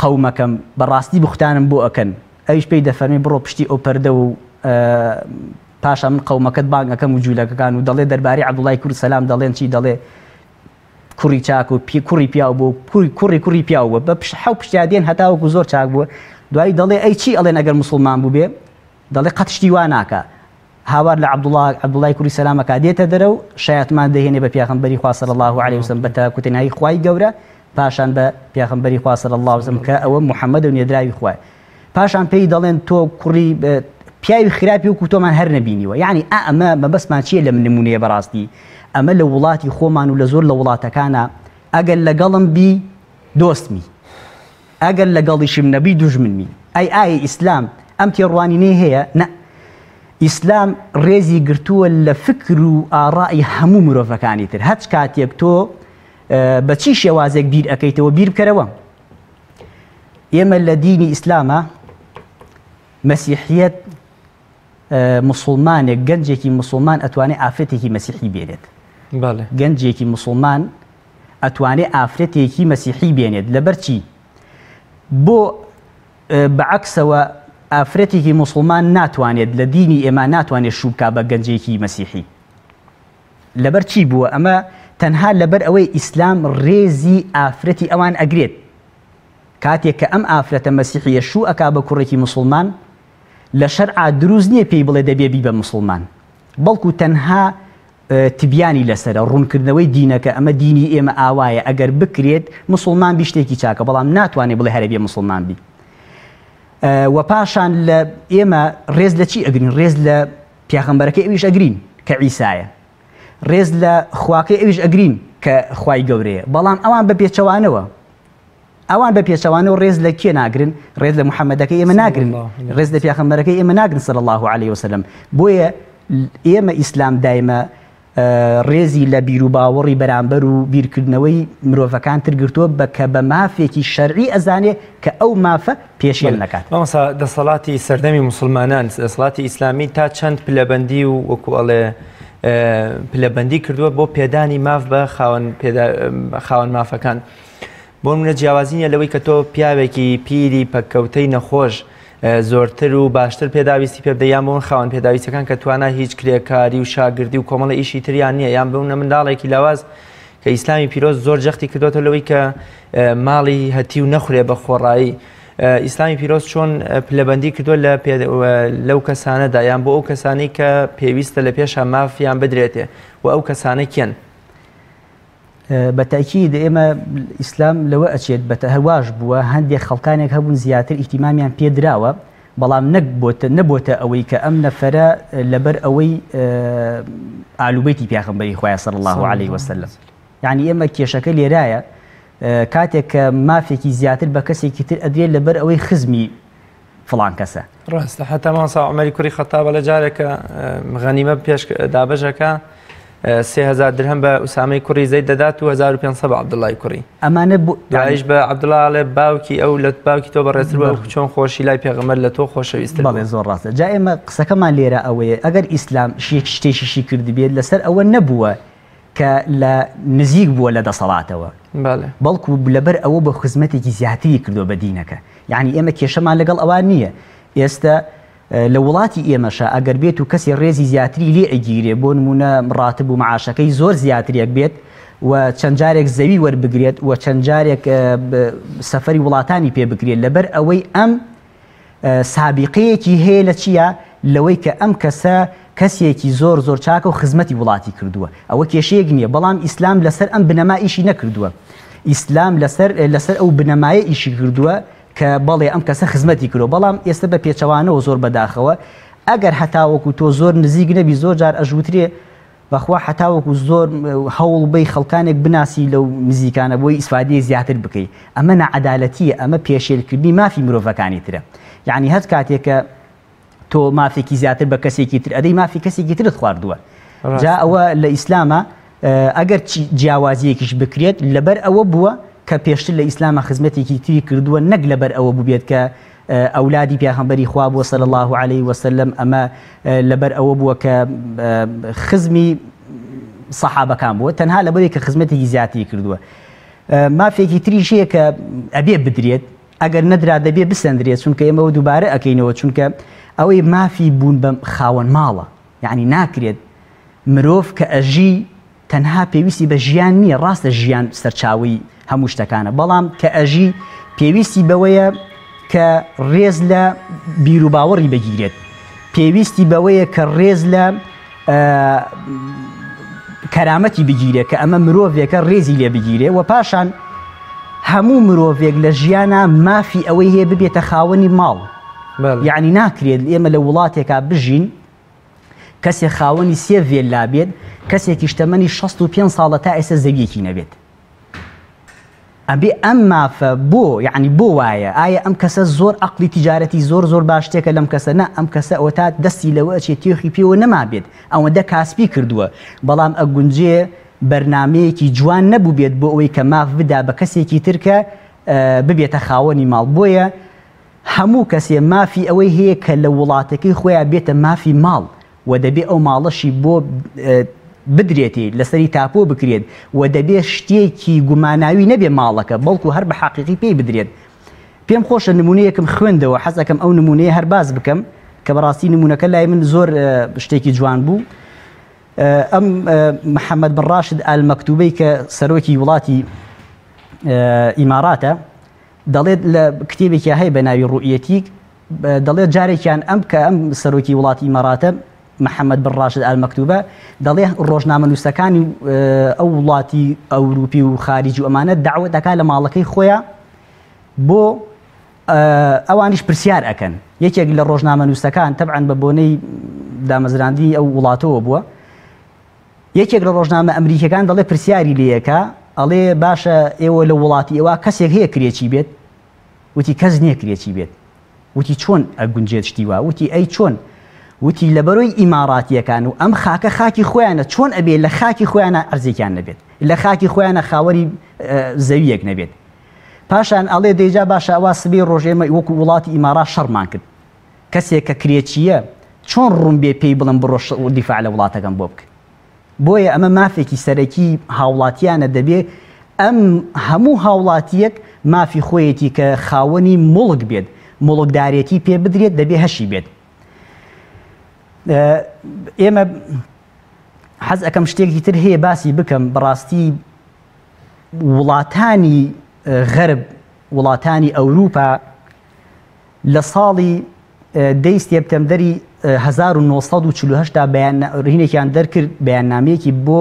قەومەکەم بەڕاستی بوختانم بۆ ئەکەن، ئەویش پێی دەفەرمێ بڕۆ پشتی ئەو پەردە و پاشان من قەومەکەت بانگ ئەکەم و جوولەکەکان و دەڵێ دەربارەی عەبدوڵای کوڕی سەلام دەڵێن چی دەڵێ کوڕی چاک و پی کوڕی پیاو بوو کوڕی کوڕی کوڕی پیاو بووە بە پشت حەو پشتیا دێن هەتاوەکو زۆر چاک بووە دوایی دەڵێ ئەی چی ئەڵێن ئەگەر موسڵمان بووبێ دەڵێ قەت شتی وا ناکا هاوار لە عەبدوڵا عەبدوڵای کوڕی سەلام ئەکا دێتە دەرە و شایەتمان دەهێنێ بە پێغەمبەری خوا صلی اللە علیە وسلم بە تاکوتەنایی خوای گەورە پاشان بە پێغەمبەری خوا صلی اللە علیە وسلم کە ئەوە محەممەدە و نێردراوی خوایە پاشان پێی دەڵێن تۆ کوڕی پیاوی خراپی وەکو تۆمان هەر نەبینیوە یعنی ئا ئەمە مەبەستمان چییە لەم نمونەیە بەڕاستی ئەمە لە وڵاتی خۆمان و لە زۆر لە وڵاتەکانە ئەگەر لەگەڵم بی دۆستمی ئەگەر لەگەڵیشم نەبی دوژمنمی. ئەی ئایە ئیسلام ئەم تێڕوانینەی هەیە؟ نە. ئیسلام ڕێزی گرتووە لە فکر و ئاڕائی هەموو مرۆڤەکانی تر. هەچ کاتێک تۆ بە چی شێوازێک بیر ئەکەیتەوە بیر بکەرەوە. ئێمە لە دینی ئیسلامە مەسیحیەت مسوڵمانێک گەنجێکی مسوڵمان ئەتوانێ ئافرەتێکی مەسیحی بێنێت. گەنجێکی مسوڵمان ئەتوانێ ئافرەتێکی مەسیحی بێنێت لەبەر چی؟ بۆ بە عەکسەوە ئافرەتێکی موسڵمان ناتوانێت لە دینی ئێمە ناتوانێت شوو بکا بە گەنجێکی مەسیحی لەبەر چی بووە ئەمە تەنها لەبەر ئەوەی ئیسلام ڕێزی ئافرەتی ئەوان ئەگرێت کاتێک کە ئەم ئافرەتە مەسیحیە شوو ئەکا بە کوڕێکی موسڵمان لە شەرعا دروست نییە پێی بڵێ دەبێ بی بە موسڵمان بەڵکو تەنها تبیانی لەسەرە، ڕوونکردنەوەی دینەکە، ئەمە دینی ئێمە ئاوایە، ئەگەر بکرێت موسڵمان بی شتێکی چاکە، بەڵام ناتوانێ بڵێ هەرەبیە موسڵمان بی. وە پاشان لە ئێمە ڕێز لە چی ئەگرین؟ ڕێز لە پیاخەمبەرەکەی ئەویش ئەگرین کە عیسایە، ڕێز لە خواکەی ئەویش ئەگرین کە خوای گەورەیە، بەڵام ئەوان بە پێچەوانەوە ئەوان بە پێچەوانەوە ڕێز لە کێ ناگرن؟ ڕێز لە محەممەدەکەی ئێمە ناگرن، ڕێز لە پیاخەمبەرەکەی ئێمە ناگرن صلی اللە علیه وسلم. بۆیە ئێمە ئیسلام دایمە ڕێزی لە بیروباوەڕی بەرامبەر و بیرکردنەوەی مرۆڤەکان تر گرتووە بە کە بە مافێکی شەرعی ئەزانێ کە ئەو مافە پێشێل نەکات. مامۆستا دەسەڵاتی سەردەمی موسڵمانان، دەسەڵاتی ئیسلامی تا چەند پلەبەندی و وەکو ئەڵێ پلەبەندی کردووە بۆ پێدانی ماف بە خاوەن مافەکان؟ بۆ نمونە جیاوازی نیە لەوەی کە تۆ پیاوێکی پیری پەککەوتەی نەخۆش زۆرتر و باشتر پێداویستی پێ بدە یان بۆ خاوەن پێداویستەکان کە توانا هیچ کرێکاری و شاگردی و کۆمەڵە ئیشی تریان نییە یان بوونە منداڵێکی لاواز کە ئیسلامی پیرۆز زۆر جەختی کردوێتەوە لەوەی کە ماڵی هەتیو نەخورێ بە خۆڕایی. ئیسلامی پیرۆز چۆن پلەبەندی کردووە لە لەو کەسانەدا یان بۆ ئەو کەسانی کە پێویستە لە پێشا مافیان بدرێتێ و ئەو کەسانە کێن؟ بە تەئکید ئێمە ئیسلام لەوە ئەچێت بە هەرواش بووە هەندێک خەڵکانێک هەبوون زیاتر ئیهتیمامیان پێ دراوە بەڵام نەک بۆتە نەبۆتە ئەوەی کە ئەم نەفەرە لەبەر ئەوەی ئالوبەیتی پیاخەمبەری خوایە صلی الله علیه وسلم یعنی ئێمە کێشەکە لێرایە کاتێک کە مافێکی زیاتر بە کەسێکی تر ئەدرێت لەبەر ئەوەی خزمی فڵان کەسە. ڕاستە حتا مامۆستا عومەری کوڕی خەتابە لە جارێکە غەنیمە پێش دابەشەکە 3000 درهەم بە ئوسامەی کوڕی زەید دەدات و 1500 بە عەبدوڵای کوڕی. ئەمانە بۆ دوایش بە عەبدوڵا ئەڵێ باوکی ئەو لە باوکی تۆ بەڕێزتر بوو ئەو چۆن خۆشی لای پێغەمبەر لە تۆ خۆشەویستتر بوو. بەڵێ زۆر ڕاستە. جا ئێمە قسەکەمان لێرە ئەوەیە ئەگەر ئیسلام شتێکی شی کردبێت لەسەر ئەوە نەبووە کە لە نزیک بووە لە دەسەڵاتەوە بەڵکو لەبەر ئەوە بە خزمەتێکی زیاتری کردووە بە دینەکە یعنی ئێمە کێشەمان لەگەڵ ئەوان نییە ئێستا لە وڵاتی ئێمەشە ئەگەر بێت و کەسی ڕێزی زیاتری لێ ئەگیرێ بۆ نمونە ڕاتب و معاشەکەی زۆر زیاترێک بێت و چەند جارێک زەوی وەربگرێت و چەند جارێک سەفەری وڵاتانی پێ بکرێت لەبەر ئەوەی ئەم سابیقەیەکی هەیە لە چیا؟ لەوەی کە ئەم کەسە کەسێکی زۆر زۆر چاکە و خزمەتی وڵاتی کردووە. ئەوە کێشەیەک نییە، بەڵام ئیسلام لەسەر ئەم بنەما ئیشی نەکردووە. ئیسلام لەسەر لەسەر ئەو بنەمایە ئیشی کردووە کە بەڵێ ئەم کەسە خزمەتی کردووە، بەڵام ئێستا بە پێچەوانەوە زۆر بەداخەوە ئەگەر هەتاوەکو تۆ زۆر نزیک نەبی زۆر جار ئەژوترێ بەخوا هەتاوەکو زۆر هەوڵ بەی خەڵکانێک بناسی لەو نزیکانە بۆی ئیسفادەی زیاتر بکەی ئەمە ناعەدالەتیە ئەمە پێشێلکردنی مافی مرۆڤەکانی ترە یعنی هەر کاتێک کە تۆ مافێکی زیاتر بە کەسێکی تر ئەدەی مافی کەسێکی ترت خواردووە جا ئەوە لە ئیسلامە ئەگەر جیاوازیەکیش بکرێت لەبەر ئەوە بووە کە پێشتر لە ئیسلامە خزمەتێکی تری کردووە نەک لەبەر ئەوە بووبێت کە ئەولادی پێغەمبەری خوا بووە صلی اللە علیه وسلم ئەمە لەبەر ئەوە بووە کە خزمی سەحابەکان بووە تەنها لەبەرێک کە خزمەتێکی زیاتری کردووە مافێکی تریش هەیە کە ئەبێ بدرێت ئەگەر نەدرا دەبێ بسەندرێت چونکە ئێمەوە دووبارە ئەەکەینەوە چونکە ئەوەی مافی بوون بە خاوەن ماڵە یعنی ناکرێت مرۆڤ کە ئەژی تەنها پێویستی بە ژیان نییە، ڕاستە ژیان سەرچاوەی هەموو شتەکانە، بەڵام کە ئەژی پێویستی بەوەیە کە ڕێز لە بیروباوەڕی بگیرێت، پێویستی بەوەیە کە ڕێز لە کەرامەتی بگیرێت کە ئەمە مرۆڤێکە ڕێزی لێ بگیرێ و پاشان هەموو مرۆڤێک لە ژیانە مافی ئەوەی هەیە ببێتە خاوەنی ماڵ یعنی ناکرێت ئێمە لە وڵاتێکا بژین کەسێک خاوەنی سێ ڤێللا بێت، کەسێکیش تەمەنی 65 ساڵە تا ئێستا زەویەکی نەبێت. ئەبێ ئەم مافە بۆ یعنی بۆ وایە؟ ئایا ئەم کەسە زۆر ئەقلی تیجارەتی زۆر زۆر باشتێکە لەم کەسە؟ نا، ئەم کەسە ئەوەتا دەستی لەوە ئەچێ تێخی پێوە نەمابێت، ئەوەندە کاسپی کردووە، بەڵام ئەگونجێ بەرنامەیەکی جوان نەبووبێت بۆ ئەوەی کە ماف بدا بە کەسێکی تر کە ببێتە خاوەنی ماڵ. بۆیە هەموو کەسێ مافی ئەوەی هەیە کە لە وڵاتەکەی خۆیا بێتە مافی ماڵ و دەبێ ئەو ماڵەشی بۆ بدرێتێ لەسەری تاپۆ بکرێت و دەبێ شتێکی گوماناوی نەبێ ماڵەکە بەڵکو هەر بە حەقیقی پێی بدرێت. پێم خۆشە نمونەیەکم خوێندەوە حەزەکەم ئەو نمونەیە هەر باس بکەم کە بەڕاستی نمونەکە لای من زۆر شتێکی جوان بوو. ئەم محەممەد بن ڕاشد ئال مەکتوبەی کە سەرۆکی وڵاتی ئیماراتە دەڵێت لە کتێبێکیا هەیە بە ناوی ڕوئیەتیک دەڵێت جارێکیان ئەم کە ئەم سەرۆکی وڵاتی ئیماراتە محەممەد بن ڕاشد ئال مەکتوبە دەڵێ ڕۆژنامەنووسەکانی ئەو وڵاتی ئەوروپی و خارج و ئەمانە داوە دەکا لە ماڵەکەی خۆیان بۆ ئەوانیش پرسیار ئەکەن یەکێک لە ڕۆژنامەنووسەکان تەبعەن بە بۆنەی دامەزراندنی ئەو وڵاتەوە بووە یەکێک لە ڕۆژنامە ئەمریکیەکان دەڵێ پرسیاری لێیەکا ئەڵێ باشە ئێوە لە وڵاتی ئێوە کەسێک هەیە کرێچی بێت؟ وتی کەس نییە کرێچی بێت. وتی چۆن ئەگونجێت شتی وا؟ وتی ئەی چۆن؟ وتی لەبەرۆی ئیماڕاتیەکان و ئەم خاکە خاکی خۆیانە چۆن ئەبێ لە خاکی خۆیانە ئەرزێکیان نەبێت لە خاکی خۆیانە خاوەنی زەویەک نەبێت پاشان ئەڵێ دەیجا باشە ئەوە سبەی ڕۆژ ئێمە وەکو وڵاتی ئیماڕات شەڕمان کرد کەسێک کە کرێچییە چۆن ڕوون بێ پێی بڵێم بڕۆ دیفاع لە وڵاتەکەم بۆ بکە. بۆیە ئەمە مافێکی سەرەکی هاوڵاتیانە دەبێ ئەم هەموو هاوڵاتیەک مافی خۆیەتی کە خاوەنی موڵک بێت موڵکدارێتی پێ بدرێت دەبێ هەشی بێت. ئێمە حەز ئەەکەم شتێکی تر هەیە باسی بکەم بەڕاستی وڵاتانی غەرب، وڵاتانی ئەوروپا لە ساڵی دەی سێپتەمبەری 1948 دا بەیاننامەیەکیان دەرکرد، بەیاننامەیەکی بۆ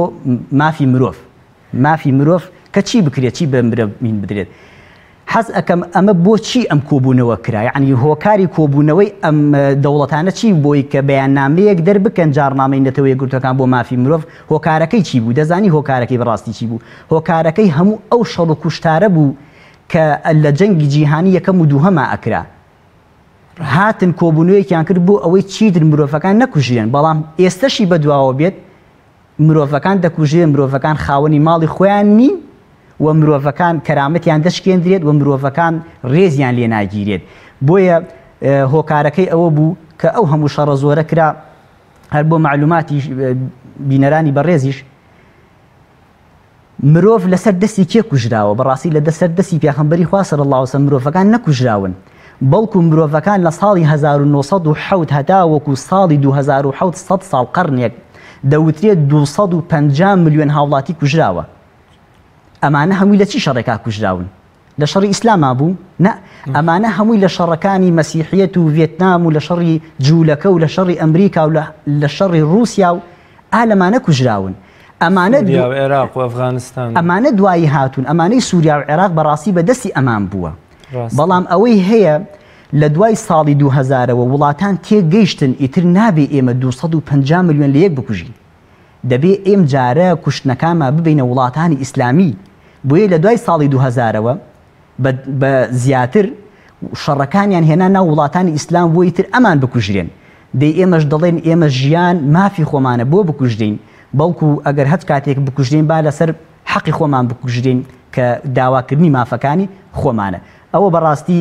مافی مرۆڤ، مافی مرۆڤ کە چی بکرێت، چی بە مرۆڤ بدرێت. حەز ئەکەم ئەمە بۆچی ئەم کۆبوونەوە کرا؟ یەعنی هۆکاری کۆبوونەوەی ئەم دەوڵەتانە چی بوو بۆی کە بەیاننامەیەک دەربکەن جاڕنامەی نەتەوە یەکگرتووەکان بۆ مافی مرۆڤ هۆکارەکەی چی بوو؟ دەزانی هۆکارەکەی بەڕاستی چی بوو؟ هۆکارەکەی هەموو ئەو شەڕ و کوشتارە بوو کە لە جەنگی جیهانی یەکەم و دووهەما ئەکرا. هاتن کۆبوونەوەیەکیان کرد بۆ ئەوەی چیتر مرۆڤەکان نەکوژرێن، بەڵام ئێستەشی بەدواوە بێت مرۆڤەکان دەکوژرێن، مرۆڤەکان خاوەنی ماڵی خۆیان نین و مرۆڤەکان کەرامەتیان دەشکێندرێت و مرۆڤەکان ڕێزیان لێ ناگیرێت. بۆیە هۆکارەکەی ئەوە بوو کە ئەو هەموو شەڕە زۆرە کرا. هەر بۆ مەعلوماتی بینەرانی بەڕێزیش، مرۆڤ لەسەر دەستی کێ کوژراوە؟ بەڕاستی لە دەسەر دەستی پێخەمبەری خوا صلی اللە علیە وسلم مرۆڤەکان نەکوژراون، بەڵکو مرۆڤەکان لە ساڵی 1907 هەتاوەکو ساڵی 2007 سەد ساڵ قەرنێک دەوترێت 250 ملیۆن هاوڵاتی کوژراوە. ئەمانە هەمووی لە چی شەڕێکا کوژراون؟ لە شەڕی ئیسلاما بوو؟ نا، ئەمانە هەمووی لە شەڕەکانی مەسیحیەت و ڤێتنام و لە شەڕی جوولەکە و لە شەڕی ئەمریکا و لە شەڕی ڕووسیا و ئا لەمانە کوژراون. ئەمانە سووریا و عێراق و ئەفغانستان. ئەمانە دوایی هاتوون، ئەمانەی سووریا و عێراق بەڕاستی بە دەستی ئەمان بووە. بەڵام ئەوەی هەیە لە دوای ساڵی 2000ەوە وڵاتان تێگەیشتن ئیتر نابێ ئێمە 250 ملیۆن لە یەک بکوژین. دەبێ ئێم جارە کوشتنەکانمان ببەینە وڵاتانی ئیسلامی، بۆیە لە دوای ساڵی دووهەزارەوە بە بە زیاتر شەڕەکانیان هێنا ناو وڵاتانی ئیسلام بۆ ئیتر ئەمان بکوژرێن. دەی ئێمەش دەڵێن ئێمە ژیان مافی خۆمانە بۆ بکوژرێین، بەڵکو ئەگەر هەچ کاتێک بکوژرێین با لەسەر حەقی خۆمان بکوژرێین کە داواکردنی مافەکانی خۆمانە. ئەوە بەڕاستی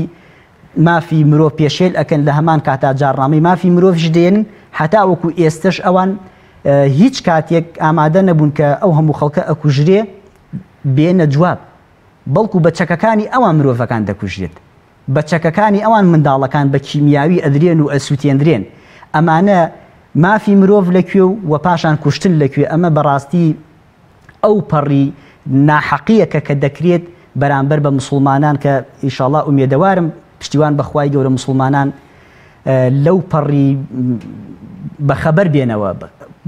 مافی مرۆڤ پێشێل ئەکەن لە هەمان کاتا جاڕنامەی مافی مرۆڤیش دێنن هەتا وەکو ئێستەش ئەوان هیچ کاتێک ئامادە نەبوون کە ئەو هەموو خەڵکە ئەکوژرێ بێنە جواب بەڵکو بە چەکەکانی ئەوان مرۆڤەکان دەکوژرێت بە چەکەکانی ئەوان منداڵەکان بە کیمیاوی ئەدرێن و ئەسووتێندرێن ئەمانە مافی مرۆڤ لەکوێ و وە پاشان کوشتن لەکوێ ئەمە بەڕاستی ئەو پەڕی ناحەقیەکە کە دەکرێت بەرامبەر بە موسڵمانان کە ئیشاڵا ئومێدەوارم پشتیوان بە خوای گەورە موسڵمانان لەو پەڕی بەخەبەر بێنەوە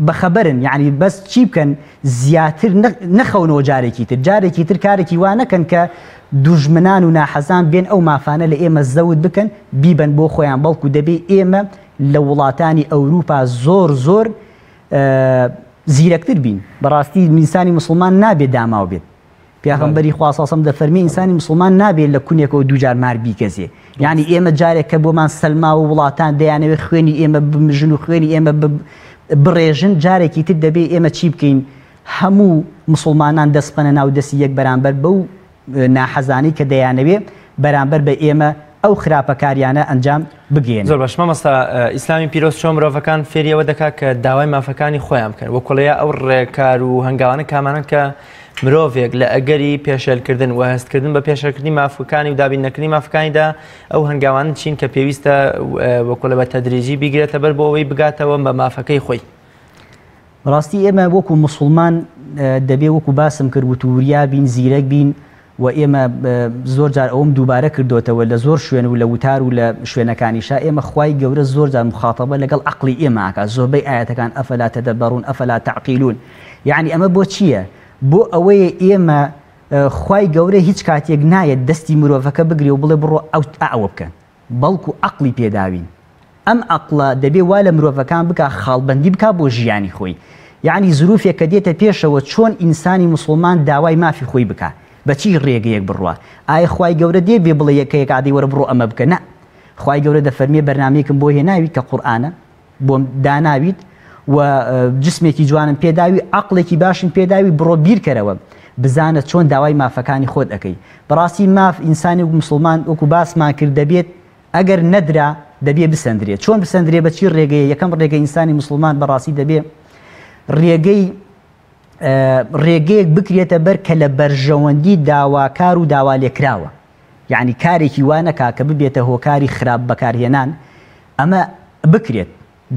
بەخەبەرن یعنی بەس چی بکەن زیاتر نەخەونەوە جارێکی تر جارێکی تر کارێکی وا نەکەن کە دوژمنان و ناحەزان بێن ئەو مافانە لە ئێمە زەوت بکەن بیبەن بۆ خۆیان بەڵکو دەبێ ئێمە لە وڵاتانی ئەوروپا زۆر زۆر زیرەکتر بین بەڕاستی ئینسانی موسڵمان نابێت داماو بێت پێغەمبەری خوا صلی الله دەفەرمی ئینسانی موسڵمان نابێت لە کونێکەوە دووجار مار بیگەزێ یعنی ئێمە جارێک کە بۆمان سەلماوە وڵاتان دەیانەوێت خوێنی ئێمە بمژن و خوێنی ئێمە بڕێژن جارێکی تر دەبێ ئێمە چی بکەین هەموو مسلمانان دەست بخەنە ناو دەستی یەک بەرامبەر بەو ناحەزانەی کە دەیانەوێ بەرامبەر بە ئێمە ئەو خراپەکاریانە ئەنجام بگەیەنن. زۆر باش مامۆستا ئیسلامی پیرۆز چۆن مرۆڤەکان فێری ئەوە دەکات کە داوای مافەکانی خۆیان بکەن وە کوڵەیە ئەو ڕێکار و هەنگاوانە کامانەن کە مرۆڤێک لە ئەگەری پێشێلکردن و هەستکردن بە پێشێلکردنی مافەکانی و دابین نەکردنی مافەکانیدا ئەو هەنگاوانە چین کە پێویستە وەکوڵە بە تەدریجی بیگرێتە بەر بۆ ئەوەی بگاتەوە بە مافەکەی خۆی. بەڕاستی ئێمە وەکو موسڵمان دەبێ وەکو باسم کرد وتو وریا بین زیرەک بین و ئێمە زۆر جار ئەوەم دووبارە کردۆتەوە لە زۆر شوێن و لە وتار و لە شوێنەکانیشا ئێمە خوای گەورە زۆر جار مخاتەبە لەگەڵ عەقڵی ئێمە ئەکا زۆربەی ئایەتەکان افلا تدبرون افلا تعقلون یەعنی ئەمە بۆ چییە بۆ ئەوەیە ئێمە خوای گەورە هیچ کاتێک نایەت دەستی مرۆڤەکە بگرێ و بڵێ بڕۆ ئەو ئەوە بکە بەڵکو عەقڵی پێداوین ئەم عەقڵە دەبێ وا لە مرۆڤەکان بکا خاڵبەندی بکا بۆ ژیانی خۆی یەعنی زروفێک کە دێتە پێشەوە چۆن ئینسانی موسڵمان داوای مافی خۆی بکا بە چی ڕێگەیەک بڕوا ئایە خوای گەورە دێ بێ بڵێ یەکە یەک ئادەی وەرە بڕۆ ئەمە بکە نا خوای گەورە دەفەرمێ بەرنامەیەکم بۆ هێناوی کە قورئانە بۆم داناویت و جسمێکی جوانم پێداوی عەقڵێکی باشم پێداوی بڕۆ بیرکەرەوە بزانە چۆن داوای مافەکانی خۆت ئەکەی بەڕاستی ماف ئینسانی وەک موسڵمان وەکو باسمان کرد دەبێت ئەگەر نەدرا دەبێ بسەندرێ چۆن بسەندرێ بە چی ڕێگەیە یەکەم ڕێگە ئینسانی موسڵمان بەڕاستی دەبێ ڕێگەی ڕێگەیەک بکرێتە بەر کە لە بەرژەوەندی داواکار و داوالێکراوە یعنی کارێکی وا نەکا کە ببێتە هۆکاری خراپ بەکارهێنان ئەمە بکرێت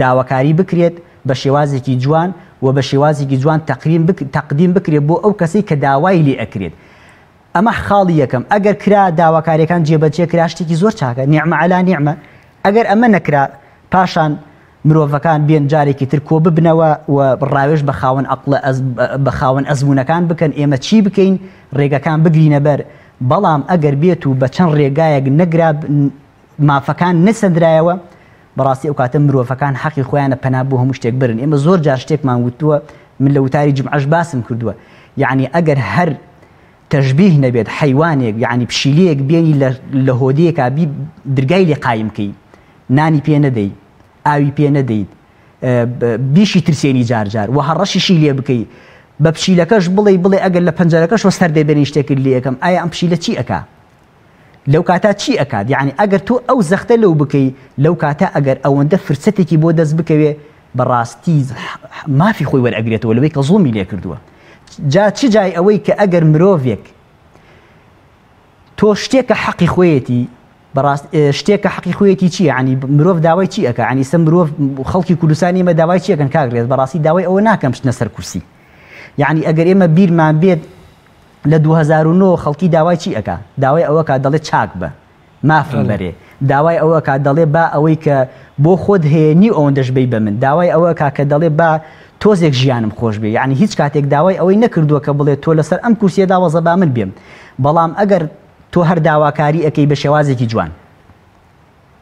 داواکاری بکرێت بە شێوازێکی جوان و بە شێوازێکی جوان تەقدیم بکرێت بۆ ئەو کەسەی کە داوای لێ ئەکرێت. ئەمە خاڵی یەکەم. ئەگەر کرا داواکاریەکان جێبەجێ کرا شتێکی زۆر چاکە، نیعمە عەلا نیعمە. ئەگەر ئەمە نەکرا پاشان مرۆڤەکان بێن جارێکی تر کۆ ببنەوە و ڕاوێژ بە خاوەن ئەقڵە بە خاوەن ئەزموونەکان بکەن ئێمە چی بکەین ڕێگەکان بگرینە بەر، بەڵام ئەگەر بێت و بە چەند ڕێگایەک نەگرا مافەکان نەسەندرایەوە بەڕاستی ئەو کاتە مرۆڤەکان حەقی خۆیانە پەنا بۆ هەموو شتێک برن. ئێمە زۆر جار شتێکمان وتووە، من لە وتاری جومعەش باسم کردووە، یعنی ئەگەر هەر تەشبیه نەبێت حەیوانێک یعنی پشیلەیەک بێنی لە هۆدەیەکا بی درگای لێ قایم کەی نانی پێ نەدەی ئاوی پێ نەدەیت بیشی ترسێنی جار جار و هەڕەشیشی لێ بکەی بە پشیلەکەش بڵێ بڵێ ئەگەر لە پەنجەرەکەشەوە سەر دەبێنی شتێکت لێ ئەکەم ئایا ئەم پشیلە چی ئەکا لەو کاتە چی ئەکات یعنی ئەگەر تۆ ئەو زەختە لەو بکەی لەو کاتە ئەگەر ئەوەندە فرسەتێکی بۆ دەست بکەوێ بەڕاستی مافی خۆی وەرئەگرێتەوە لەوەی کە زوڵمی لێ کردووە جا چ جای ئەوەی کە ئەگەر مرۆڤێک تۆ شتێکە حەقی خۆیەتی بەڕاست شتێکە حەقی خۆیەتی چییە ینی مرۆڤ داوای چی ئەکا ینی سە مرۆڤ خەڵکی کوردستانی ئێمە داوای چیەکەن کاک ڕێز بەڕاستی داوای ئەوە ناکەم بچنە سەر کورسی یعنی ئەگەر ئێمە بیرمان بێت لە 2009 خەڵکی داوای چی ئەکا داوای ئەوە کا دەڵێ چاک بە مافم بەرێ داوای ئەوە کا دەڵێ با ئەوەی کە بۆ خۆت هەیە نیو ئەوەندەش بەی بە من داوای ئەوە کا کە دەڵێ با تۆزێک ژیانم خۆش بێ یعنی هیچ کاتێک داوای ئەوەی نەکردووە کە بڵێ تۆ لەسەر ئەم کورسیە داوەزە با من بێم بەڵام ئەگەر تۆ هەر داواکاری ئەکەی بە شێوازێکی جوان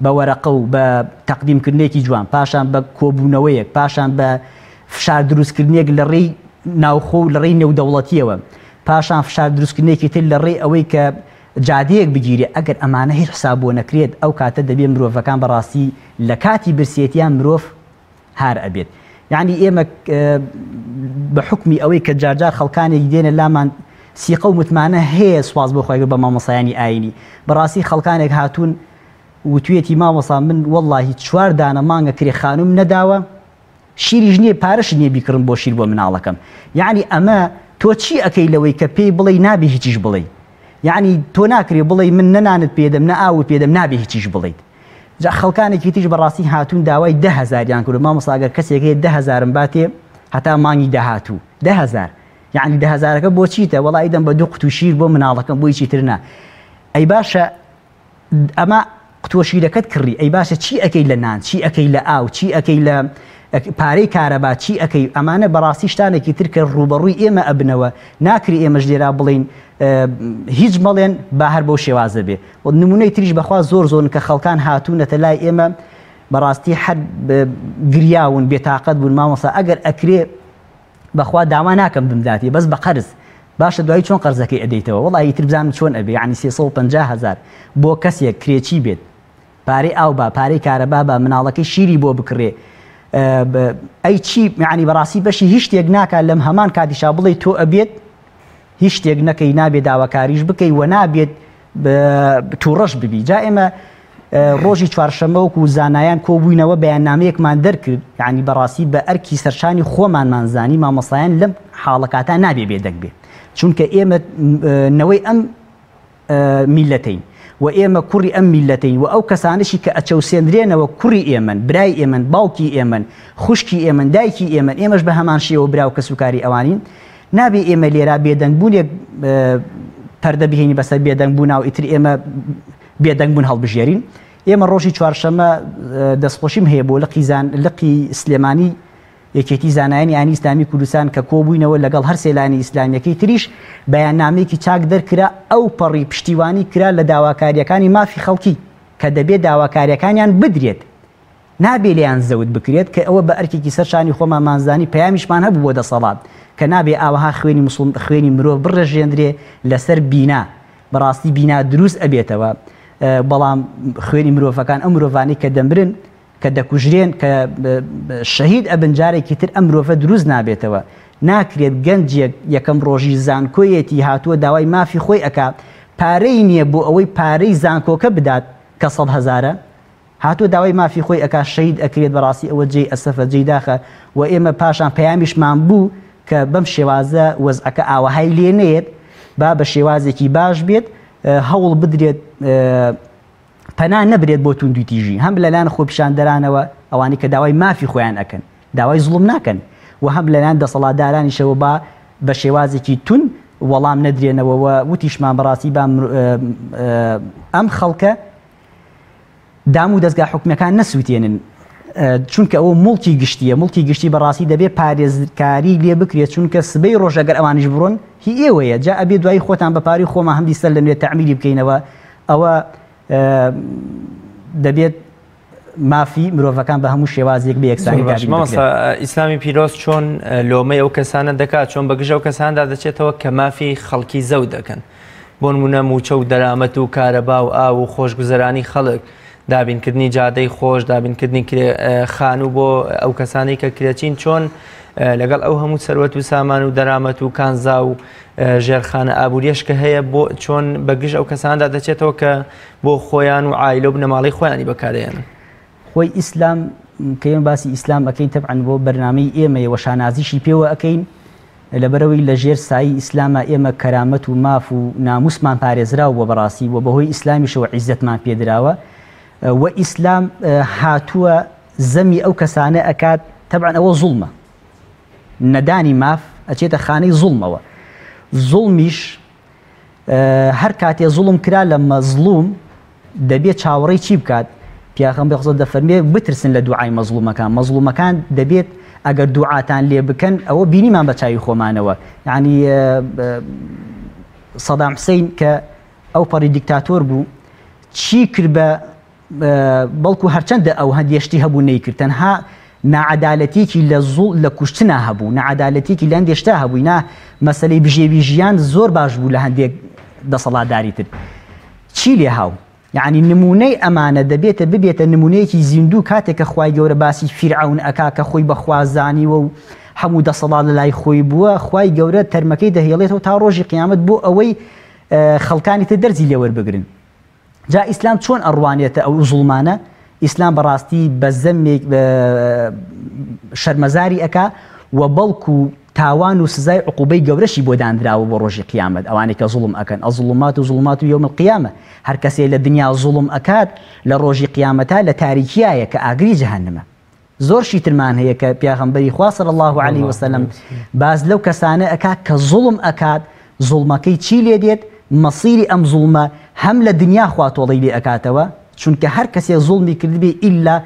بە وەرەقە و بە تەقدیم کردنێکی جوان پاشان بە کۆبوونەوەیەک پاشان بە فشار دروستکردنێک لە ڕێی ناوخۆ و لە ڕێی نێودەوڵەتیەوە پاشان فشار دروستکردنێکی تر لە ڕێی ئەوەی کە جادەیەک بگیرێ ئەگەر ئەمانە هیچ حساب بۆ نەکرێت ئەو کاتە دەبێ مرۆڤەکان بەڕاستی لە کاتی برسێتیان مرۆڤ هار ئەبێت یعنی ئێمە بە حکمی ئەوەی کە جارجار خەڵکانێک دێنە لامان سیقە و متمانە هەیە سواز بۆ خۆی بە مامۆسایانی ئاینی بەڕاستی خەڵکانێک هاتوون وتویەتی مامۆسا من وەڵاهی چوار دانە مانگە کرێ خانوم نەداوە شیریش نییە پارەش نییە بیکڕم بۆ شیر بۆ مناڵەکەم یعنی ئەمە تۆ چی ئەکەی لەوەی کە پێی بڵێی نابێ هیچیش بڵێی یعنی تۆ ناکرێ بڵێی من نە نانت پێدەم نە ئاوت پێدەم نابێ هیچیش بڵێیت جا خەڵکانێکی تریش بەڕاستی هاتوون داوای 10,000یان کردو مامۆستا ئەگەر کەسێک هەیە 10,000م باتێ هەتا مانگی داهاتوو 10,000 یعنی 10,000ەکە بۆ چیتە وەڵا ئیدەم بە دوو قوتو شیر بۆ مناڵەکەم بۆ هیچی تر نا ئەی باشە ئەمە قوتووە شیرەکەت کڕی ئەی باشە چی ئەکەی لە نان چی ئەکەی لە ئاو چی ئەکەی لە پارەی کارەبا چی ئەکەی ئەمانە بەڕاستی شتانێکی تر کە ڕووبەڕووی ئێمە ئەبنەوە ناکری ئێمەش لێرا بڵێین هیچ مەڵێن با هەر بەو شێوازە بێ و نمونەی تریش بەخوا زۆر زۆرن کە خەڵکان هاتوونەتە لای ئێمە بەڕاستی حەد گریاون بێتاقەت بوون مامۆستا ئەگەر ئەکرێ بەخوا داوا ناکەم بمداتێ بەس بە قەرز باشە دوایی چۆن قەرزەکەی ئەدەیتەوە وەڵا ئیتر بزانم چۆن ئەبێ یانی 350 هەزار بۆ کەسێک کرێچی بێت پارەی ئاو با پارەی کارەبا با مناڵەکەی شیری بۆ بکڕێ ئەی چی یعنی بەڕاستی بەشی هیچ شتێک ناکات لەم هەمان کاتیشا بڵێ تۆ ئەبێت هیچ شتێک نەکەی نابێت داواکاریش بکەی و نابێت توڕەش ببی جا ئێمە ڕۆژی چوارشەممە وەکو زانایان کۆبووینەوە بەیاننامەیەکمان دەرکرد یعنی بەڕاستی بە ئەرکی سەرشانی خۆمانمان زانی مامۆستایان لەم حاڵەکاتە نابێ بێدەنگ بێ چونکە ئێمە نەوەی ئەم میلەتەین و ئێمە کوڕی ئەم میلەتەین و ئەو کەسانشی کە ئەچەوسێندرێنەوە کوڕی ئێمەن برای ئێمەن باوکی ئێمەن خوشکی ئێمەن دایکی ئێمەن ئێمەش بە هەمان شێوە برا و کەسوکاری ئەوانین نابێ ئێمە لێرا بێدەنگ بوونێک پەردە بهێنی بەسەر بێدەنگ بوونا و ئیتر ئێمە بێدەنگ بوون هەڵبژێرین. ئێمە ڕۆژی چوارشەممە دەستخۆشیم هەیە بۆ لقی زان لقی سلێمانی یەکێتی زانایانی ئانی ئیسلامی کوردستان کە کۆبووینەوە لەگەڵ هەر سێ لایەنە ئیسلامییەکەی تریش بەیاننامەیەکی چاک دەرکرا ئەو پەڕی پشتیوانی کرا لە داواکارییەکانی مافی خەڵکی کە دەبێ داواکارییەکانیان بدرێت نابێ لێیان زەوت بکرێت کە ئەوە بە ئەرکێکی سەر شانی خۆمانمان زانی پەیامیشمان هەبوو بۆ دەسەڵات کە نابێ ئاوەها خوێنی موسڵ خوێنی مرۆڤ بڕێژێندرێ لەسەر بینا بەڕاستی بینا دروست ئەبێتەوە بەڵام خوێنی مرۆڤەکان ئەو مرۆڤانەی کە دەمرن کە دەکوژرێن کە شەهید ئەبن جارێکی تر ئەم مرۆڤە دروست نابێتەوە ناکرێت گەنجێک یەکەم ڕۆژی زانکۆیەتی هاتووە داوای مافی خۆی ئەکا پارەی نییە بۆ ئەوەی پارەی زانکۆکە بدات کە سەد هەزارە هاتووە داوای مافی خۆی ئەکا شەهید ئەکرێت بەڕاستی ئەوە جێی ئەسەفە جێی داخە وە ئێمە پاشان پەیامیشمان بوو کە بەم شێوازە وەزعەکە ئاوەهای لێ نەیەت با بە شێوازێکی باش بێت هەوڵ بدرێت پەنا نەبرێت بۆ توندوتیژی هەم لەلایەن خۆپیشاندەرانەوە ئەوانەی کە داوای مافی خۆیان ئەکەن داوای زوڵم ناکەن و هەم لەلایەن دەسەڵاتدارانیشەوە با بە شێوازێکی توند وەڵام نەدرێنەوە و وتیشمان بەڕاستی با ئەم خەڵکە دام و دەزگا حکومیەکان نەسووتێنن چونکە ئەوە موڵکی گشتیە موڵکی گشتی بەڕاستی دەبێت پارێزکاری لێ بکرێت چونکە سبەی ڕۆژ ئەگەر ئەوانیش بڕۆن هی ئێوەیە جا ئەبێ دوایی خۆتان بە پارەی خۆمان هەمدی سەر لە نوێ تەعمیری بکەینەوە ئەوە دەبێت مافی مرۆڤەکان بە هەموو شێوازێک بە یەکسانی زۆر باش دابین بکرێت. مامۆستا ئیسلامی پیرۆز چۆن لۆمەی ئەو کەسانە دەکات چۆن بەگژ ئەو کەساندا دەچێتەوە کە مافی خەڵکی زەوت دەکەن بۆ نمونە موچە و دەرامەت و کارەبا و ئاو و خۆشگوزەرانی خەڵک دابینکردنی جادەی خۆش دابینکردنی خانوو بۆ ئەو کەسانەی کە کرێچین چۆن لەگەڵ ئەو هەموو سەروەت و سامان و دەرامەت و کانزا و ژێرخانە ئابووریەش کە هەیە بۆ چۆن بەگژ ئەو کەساندا دەچێتەوە کە بۆ خۆیان و عایلە و بنەماڵەی خۆیانی بەکارێنن. خۆی ئیسلام کە ئێمە باسی ئیسلام ئەکەین تەبعەن بۆ بەرنامەی ئێمەیە وە شانازیشی پێوە ئەکەین لەبەرئەوەی لە ژێر سایەی ئیسلاما ئێمە کەرامەت و ماف و ناموسمان پارێزراو بووە بەڕاستی وە بەهۆی ئیسلامیشەوە عیزەتمان پێدراوە وە ئیسلام هاتووە زەمی ئەو کەسانە ئەکات تەبعەن ئەوە زوڵمە نەدانی ماف ئەچێتە خانەی زوڵمەوە زوڵمیش هەر کاتێ زوڵم کرا لە مەزڵوم دەبێ چاوەڕێی چی بکات؟ پیاخەمبەر خۆ دەفەرمێ بترسن لە دوعای مەزڵومەکان مەزڵومەکان دەبێت ئەگەر دوعاتان لێ بکەن ئەوە بینیمان بە چاوی خۆمانەوە یعنی سەدام حسین کە ئەو پەڕی دیکتاتۆر بوو چی کرد بە بەڵکو هەرچەندە ئەو هەندێ شتی هەبوو نەیکرد تەنها ناعەدالەتیەکی لە زوڵ لە کوشتنا هەبوو ناعەدالەتیەکی لە هەندێ شتا هەبووی نا مەسەلەی بژێوی ژیان زۆر باش بوو لە هەندێک دەسەڵاتداری تر چی لێ هاو یعنی نمونەی ئەمانە دەبێتە ببێتە نمونەیەکی زیندوو کاتێک کە خوای گەورە باسی فیرعەون ئەکا کە خۆی بەخوا زانیوە و هەموو دەسەڵات لە لای خۆی بووە خوای گەورە تەرمەکەی دەهێڵێتەوە تا ڕۆژی قیامەت بۆ ئەوەی خەڵکانی تر دەرزی لێوەربگرن جا ئیسلام چۆن ئەڕوانێتە ئەو زوڵمانە؟ ئیسلام بەڕاستی بە زەمێک شەرمەزاری ئەکا و بەڵکو تاوان و سزای عقوبەی گەورەشی بۆ دانراوە بۆ ڕۆژی قیامەت ئەوانەی کە زوڵم ئەکەن الظلمات ظلمات یوم القیامە هەر کەسێ لە دنیا زوڵم ئەکات لە ڕۆژی قیامەتا لە تاریکیایە کە ئاگری جەهەنمە. زۆر شتی ترمان هەیە کە پیاغەمبەری خوا صلی اللە علیه وسلم باس لەو کەسانە ئەکات کە زوڵم ئەکات زوڵمەکەی چی لێ دێت مەسیری ئەم زوڵمە هەم لە دنیا خوا تۆڵەی لێ ئەکاتەوە چونکە هەر کەسێ زوڵمی کردبێ ئیلا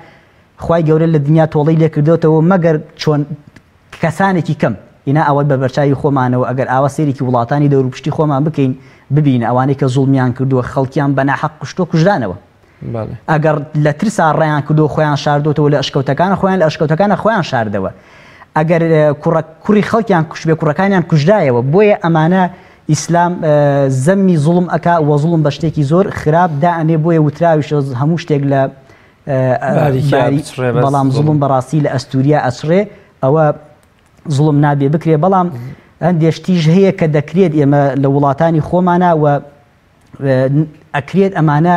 خوای گەورە لە دنیا تۆڵەی لێ کردۆتەوە مەگەر چۆن کەسانێکی کەم ئینا ئەوە بە بەرچاوی خۆمانەوە ئەگەر ئاوا سەیرێکی وڵاتانی دەوروپشتی خۆمان بکەین ببینە ئەوانەی کە زوڵمیان کردووە خەڵکیان بە ناحەق کوشتووە کوژرانەوە ئەگەڕ لە ترسا ڕایان کردو خۆیان شاردۆتەوە لە ئەشکەوتەکان خۆیان لە ئەشکەوتەکانە خۆیان شاردەوە ئەگەر کوڕە کوڕی خەڵکیان کوشتبێ کوڕەکانیان کوژرایەوە بۆیە ئەمانە ئیسلام زەمی زوڵم ئەکا وە زوڵم بە شتێکی زۆر خراپ دائەنێ بۆیە وتراویشە هەموو شتێک لە بەڵام زوڵم بەڕاستی لە ئەستوریا ئەچڕێ ئەوە زوڵم نابێ بکرێ بەڵام هەندێ شتیش هەیە کە دەکرێت ئێمە لە وڵاتانی خۆمانە و ئەکرێت ئەمانە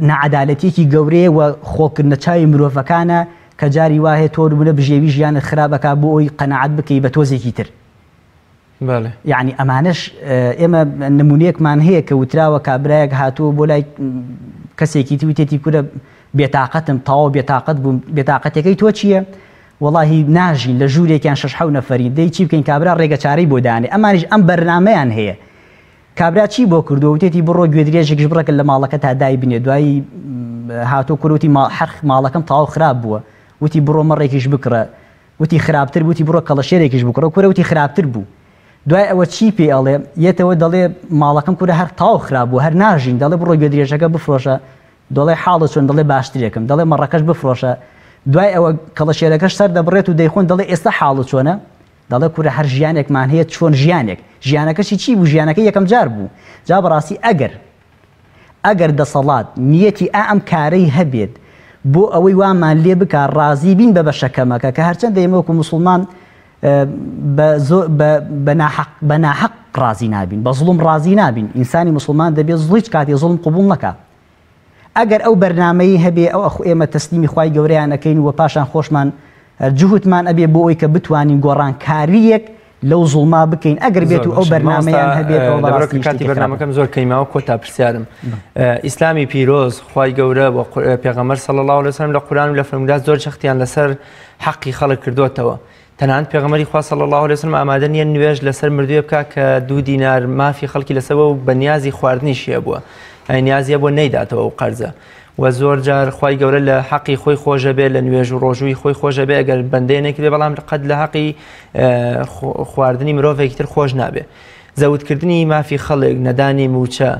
نەعەدالەتیەکی گەورەیە و خۆڵکردنە چاوی مرۆڤەکانە کە جاری وا هەیە تۆ نمونە بژێوی ژیانت خراپ ئەکا بۆ ئەوی قەناعەت بکەی بە تۆزێکی تر یعنی ئەمانەش ئێمە نمونەیەکمان هەیە کە وتراوە کابرایەک هاتووە بۆ لای کەسێکی تر وتێتی کورە بێتاقەتم تەواو بێتاقەت بووم بێتاقەتەکەی تۆ چییە؟ وەڵاهی ناژین لە ژوورێکیان شەش حەو نەفەرین دەی چی بکەین کابرا ڕێگە چارەی بۆ دانێ ئەمانیش ئەم بەرنامەیان هەیە کابرا چی بۆ کردووە وتێتی بڕۆ گوێدرێژێکیش بڕەکە لە ماڵەکەتا دایبنێ دوایی هاتۆ کورە وتی حەرخ ماڵەکەم تەواو خراپ بووە وتی بڕۆ مەڕێکیش بکڕە وتی خراپتر وتی بڕۆ کەڵەشێرێکیش بکڕە کورە وتی خراپتر بوو دوای ئەوە چی پێ ئەڵێ یەتەوە دەڵێ ماڵەکەم کورە هەر تەواو خراپ بوو هەر ناژین دەڵێ بڕۆ گوێدرێژەکە بفرۆشە دەڵێ حاڵت چۆن دەڵێ باشترێکم دەڵێ مەڕەکەش بفرۆشە دوای ئەوە کەڵەشێرەکەش سەر دەبڕێت و دەیخۆن دەڵێ ئێستا حاڵت چۆنە دەڵێ کورە هەر ژیانێکمان هەیە چۆن ژیانێک ژیانەکەشی چی بوو ژیانەکەی یەکەم جار بوو جا بەڕاستی ئەگەر ئەگەر دەسەڵات نیەتی ئا ئەم کارەی هەبێت بۆ ئەوەی وامان لێ بکا ڕازی بین بە بەشە کەمەکە کە هەرچەندە ئێمە وەکو موسڵمان بە ناحەق بە ناحەق ڕازی نابین بە زوڵم ڕازی نابین ئینسانی موسڵمان دەبێت هیچ کاتێ زوڵم قبوڵ نەکا ئەگەر ئەو بەرنامەی هەبێ ئەو ئەخ ئێمە تەسلیمی خوای گەورەیان ئەکەین و پاشان خۆشمان جوهدمان ئەبێ بۆ ئەوەی کە بتوانین گۆڕانکارییەک لەو زوڵما بکەین ئەگەر بێت و ئەو بەرنامەیان هەبێت ئەوە بەڕاستی کاتی بەرنامەکەم زۆر کەیماوە کۆتا پرسیارم ئیسلامی پیرۆز خوای گەورە و پێغەمبەر صلی الله علیه وسلم لە قورآن و لە فەرموودە زۆر جەختیان لەسەر حەقی خەڵک کردوتەوە. تەنانەت پێغەمبەری خوا صلی اللە علیه وسلم ئامادە نییە نوێژ لەسەر مردووێ بکا کە دوو دینار مافی خەڵکی لەسەر و بە نیازی خواردنیشی هەبووە یانی نیازی هەبووە نەیداتەوە ئەو قەرزە و زۆر جار خوای گەورە لە حەقی خۆی خۆشە بێ لە نوێژ و ڕۆژووی خۆی خۆشە بێ ئەگەر بەندەیە نەکرێ بەڵام قەت لە حەقی خواردنی مرۆڤێکی تر خۆش نابێ زەوتکردنی مافی خەڵک نەدانی موچە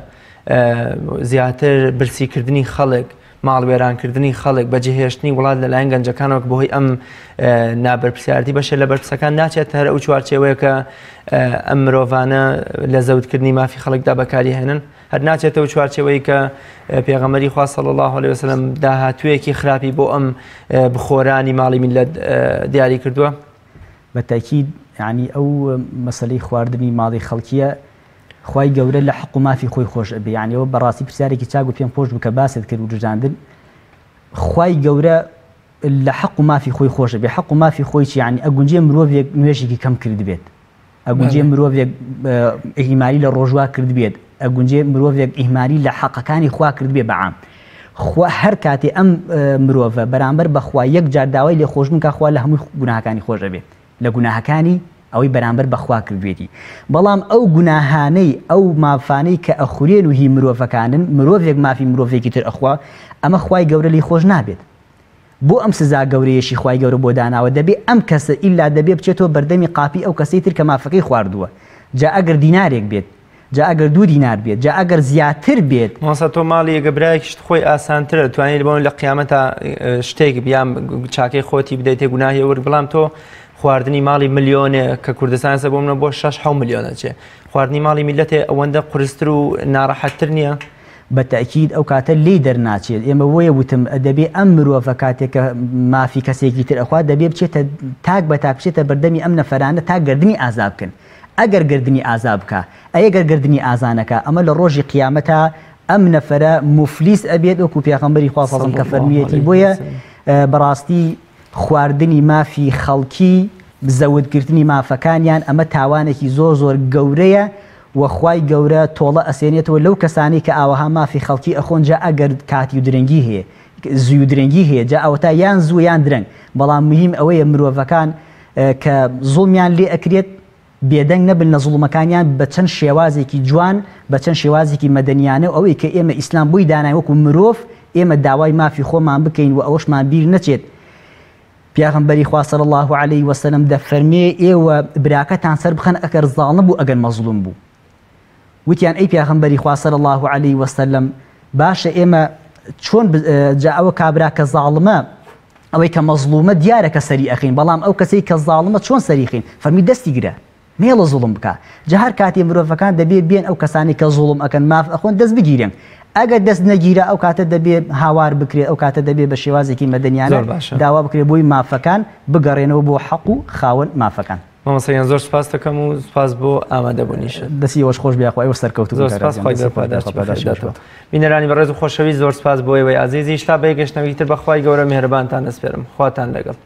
زیاتر برسیکردنی خەڵک ماڵوێرانکردنی خەڵک، بەجێهێشتنی وڵات لەلایەن گەنجەکانەوە کە بەهۆی ئەم نابەرپرسیارەتی بەشێ لە بەرپرسەکان ناچێت هەر ئەو چوارچێوەیە کە ئەم مرۆڤانە لە زەوتکردنی مافی خەڵکدا بەکاری هێنن هەر ناچێتەوە چوارچێوەی کە پێغەمبەری خوا صلی الله علیه وسلم داهاتوویەکی خراپی بۆ ئەم بخۆرانی ماڵی میللەت دیاری کردووە. بە تەئکید یانی ئەو مەسەلەی خواردنی ماڵی خەڵکیە خوای گەورە لە حەق و مافی خۆی خۆش ئەبێ یانی ئەوە بەڕاستی پرسیارێکی چاک و پێم خۆش بوو کە باست کرد وروژاندن خوای گەورە لە حەق و مافی خۆی خۆش ئەبێ حەق و مافی خۆی چی یانی ئەگونجێ مرۆڤێک نوێژێکی کەم کردبێت ئەگونجێ مرۆڤێک ئیهمالی لە ڕۆژوا کردبێت ئەگونجێ مرۆڤێک ئیهمالی لە حەقەکانی خوا کردبێ بەعام خوا هەر کاتێ ئەم مرۆڤە بەرامبەر بەخوا یەک جار داوای لێخۆشبوون کا خوا لە هەمووی گوناهەکانی خۆش ئەبێت لە گوناهەکانی ئەوەی بەرامبەر بە خوا کردوێتی بەڵام ئەو گوناهانەی ئەو مافانەی کە ئەخورێن و هی مرۆڤەکانن مرۆڤێک مافی مرۆڤێکی تر ئەخوا ئەمە خوای گەورە لێی خۆش نابێت بۆ ئەم سزا گەورەیەشی خوای گەورە بۆ داناوە دەبێ ئەم کەسە ئیلا دەبێ بچێتەوە بەردەمی قاپی ئەو کەسەی تر کە مافەکەی خواردووە جا ئەگەر دینارێک بێت جا ئەگەر دوو دینار بێت جا ئەگەر زیاتر بێت. مامۆستا تۆ ماڵی ئەگە برایەکیشت خۆی ئاسانترە توانیت بۆ لە قیامەتا شتێک یان چاکەی خۆتی بدەیتێ گوناهی ئەوەر بەڵام تۆ خواردنی ماڵی ملیۆنێ کە کوردستان ئێستا بۆ منە بۆ شەش حەو ملیۆن ئەچێ خواردنی ماڵی میللەتێ ئەوەندە قورستر و ناڕەحەتتر نییە؟ بە تەئکید ئەو کاتە لێی دەرناچێت ئێمە بۆیە وتم دەبێ ئەم مرۆڤە کاتێک کە مافی کەسێکی تر ئەخوا دەبێ بچێتە تاک بە تاک بچێتە بەردەمی ئەم نەفەرانە تا گەردنی ئازا بکەن ئەگەر گەردنی ئازا بکا ئەی گەر گەردنی ئازا نەکا ئەمە لە ڕۆژی قیامەتا ئەم نەفەرە موفلیس ئەبێت وەکو پێغەمبەری خوا صلی اللە کە فەرموویەتی بۆیە بەڕاستی خواردنی مافی خەڵکی زەوت گرتنی مافەکانیان ئەمە تاوانێکی زۆر زۆر گەورەیە وە خوای گەورە تۆڵە ئەسێنێتەوە لەو کەسانەی کە ئاوەها مافی خەڵکی ئەخۆن جا ئەگەر کاتی و درەنگی هەیە زوی و درەنگی هەیە جا ئەوەتا یان زوو یان درەنگ بەڵام مهیم ئەوەیە مرۆڤەکان کە زوڵمیان لێ ئەکرێت بێدەنگ نەبن لە زوڵمەکانیان بە چەند شێوازێکی جوان بە چەند شێوازێکی مەدەنیانە و ئەوەی کە ئێمە ئیسلام بۆی داناین وەکو مرۆڤ ئێمە داوای مافی خۆمان بکەین و ئەوەشمان بیر نەچێت پیاغەمبەری خوا صلی اللە علیه وسلم دەفەرمێ ئێوە براکەتان سەر بخەن ئەگەر زاڵم بوو ئەگەر مەزڵوم بوو وتیان ئەی پیاغەمبەری خوا صلی اللە علیه وسلم باشە ئێمە چۆن جا ئەوە کابرا کە زاڵمە ئەوەی کە مەزڵومە دیارە کە سەری ئەخین بەڵام ئەو کەسەی کە زاڵمە چۆن سەری خین فەرمی دەستی گرە مێڵە زوڵم بکا جا هەر کاتێ مرۆڤەکان دەبێ بێن ئەو کەسانەی کە زوڵم ئەکەن ماف ئەخۆن دەست بگیرێن ئەگەر دەست نەگیرا ئەو کاتە دەبێ هاوار بکرێت ئەو کاتە دەبێ بە شێوازێکی مەدەنیانە داوا بکرێت بۆی مافەکان بگەڕێنەوە بۆ حەق و خاوەن مافەکان. مامۆستا گیان زۆر سوپاست دەکەم و سوپاس بۆ ئامادەبوونیشت. دەستی ئێوەش خۆش بێ یاخوا ئێوەش سەرکەوتوو بن زۆر سوپاس خوای گەورە پاداشتی بەخێر داتەوە. بینەرانی بەڕێز و خۆشەویست زۆر سوپاس بۆ ئێوەی ئازیزیش تا بە یەک گەشتنەوەی تر بە خوای گەورە میهرەبانتان دەسپێرم خواتان لەگەڵ.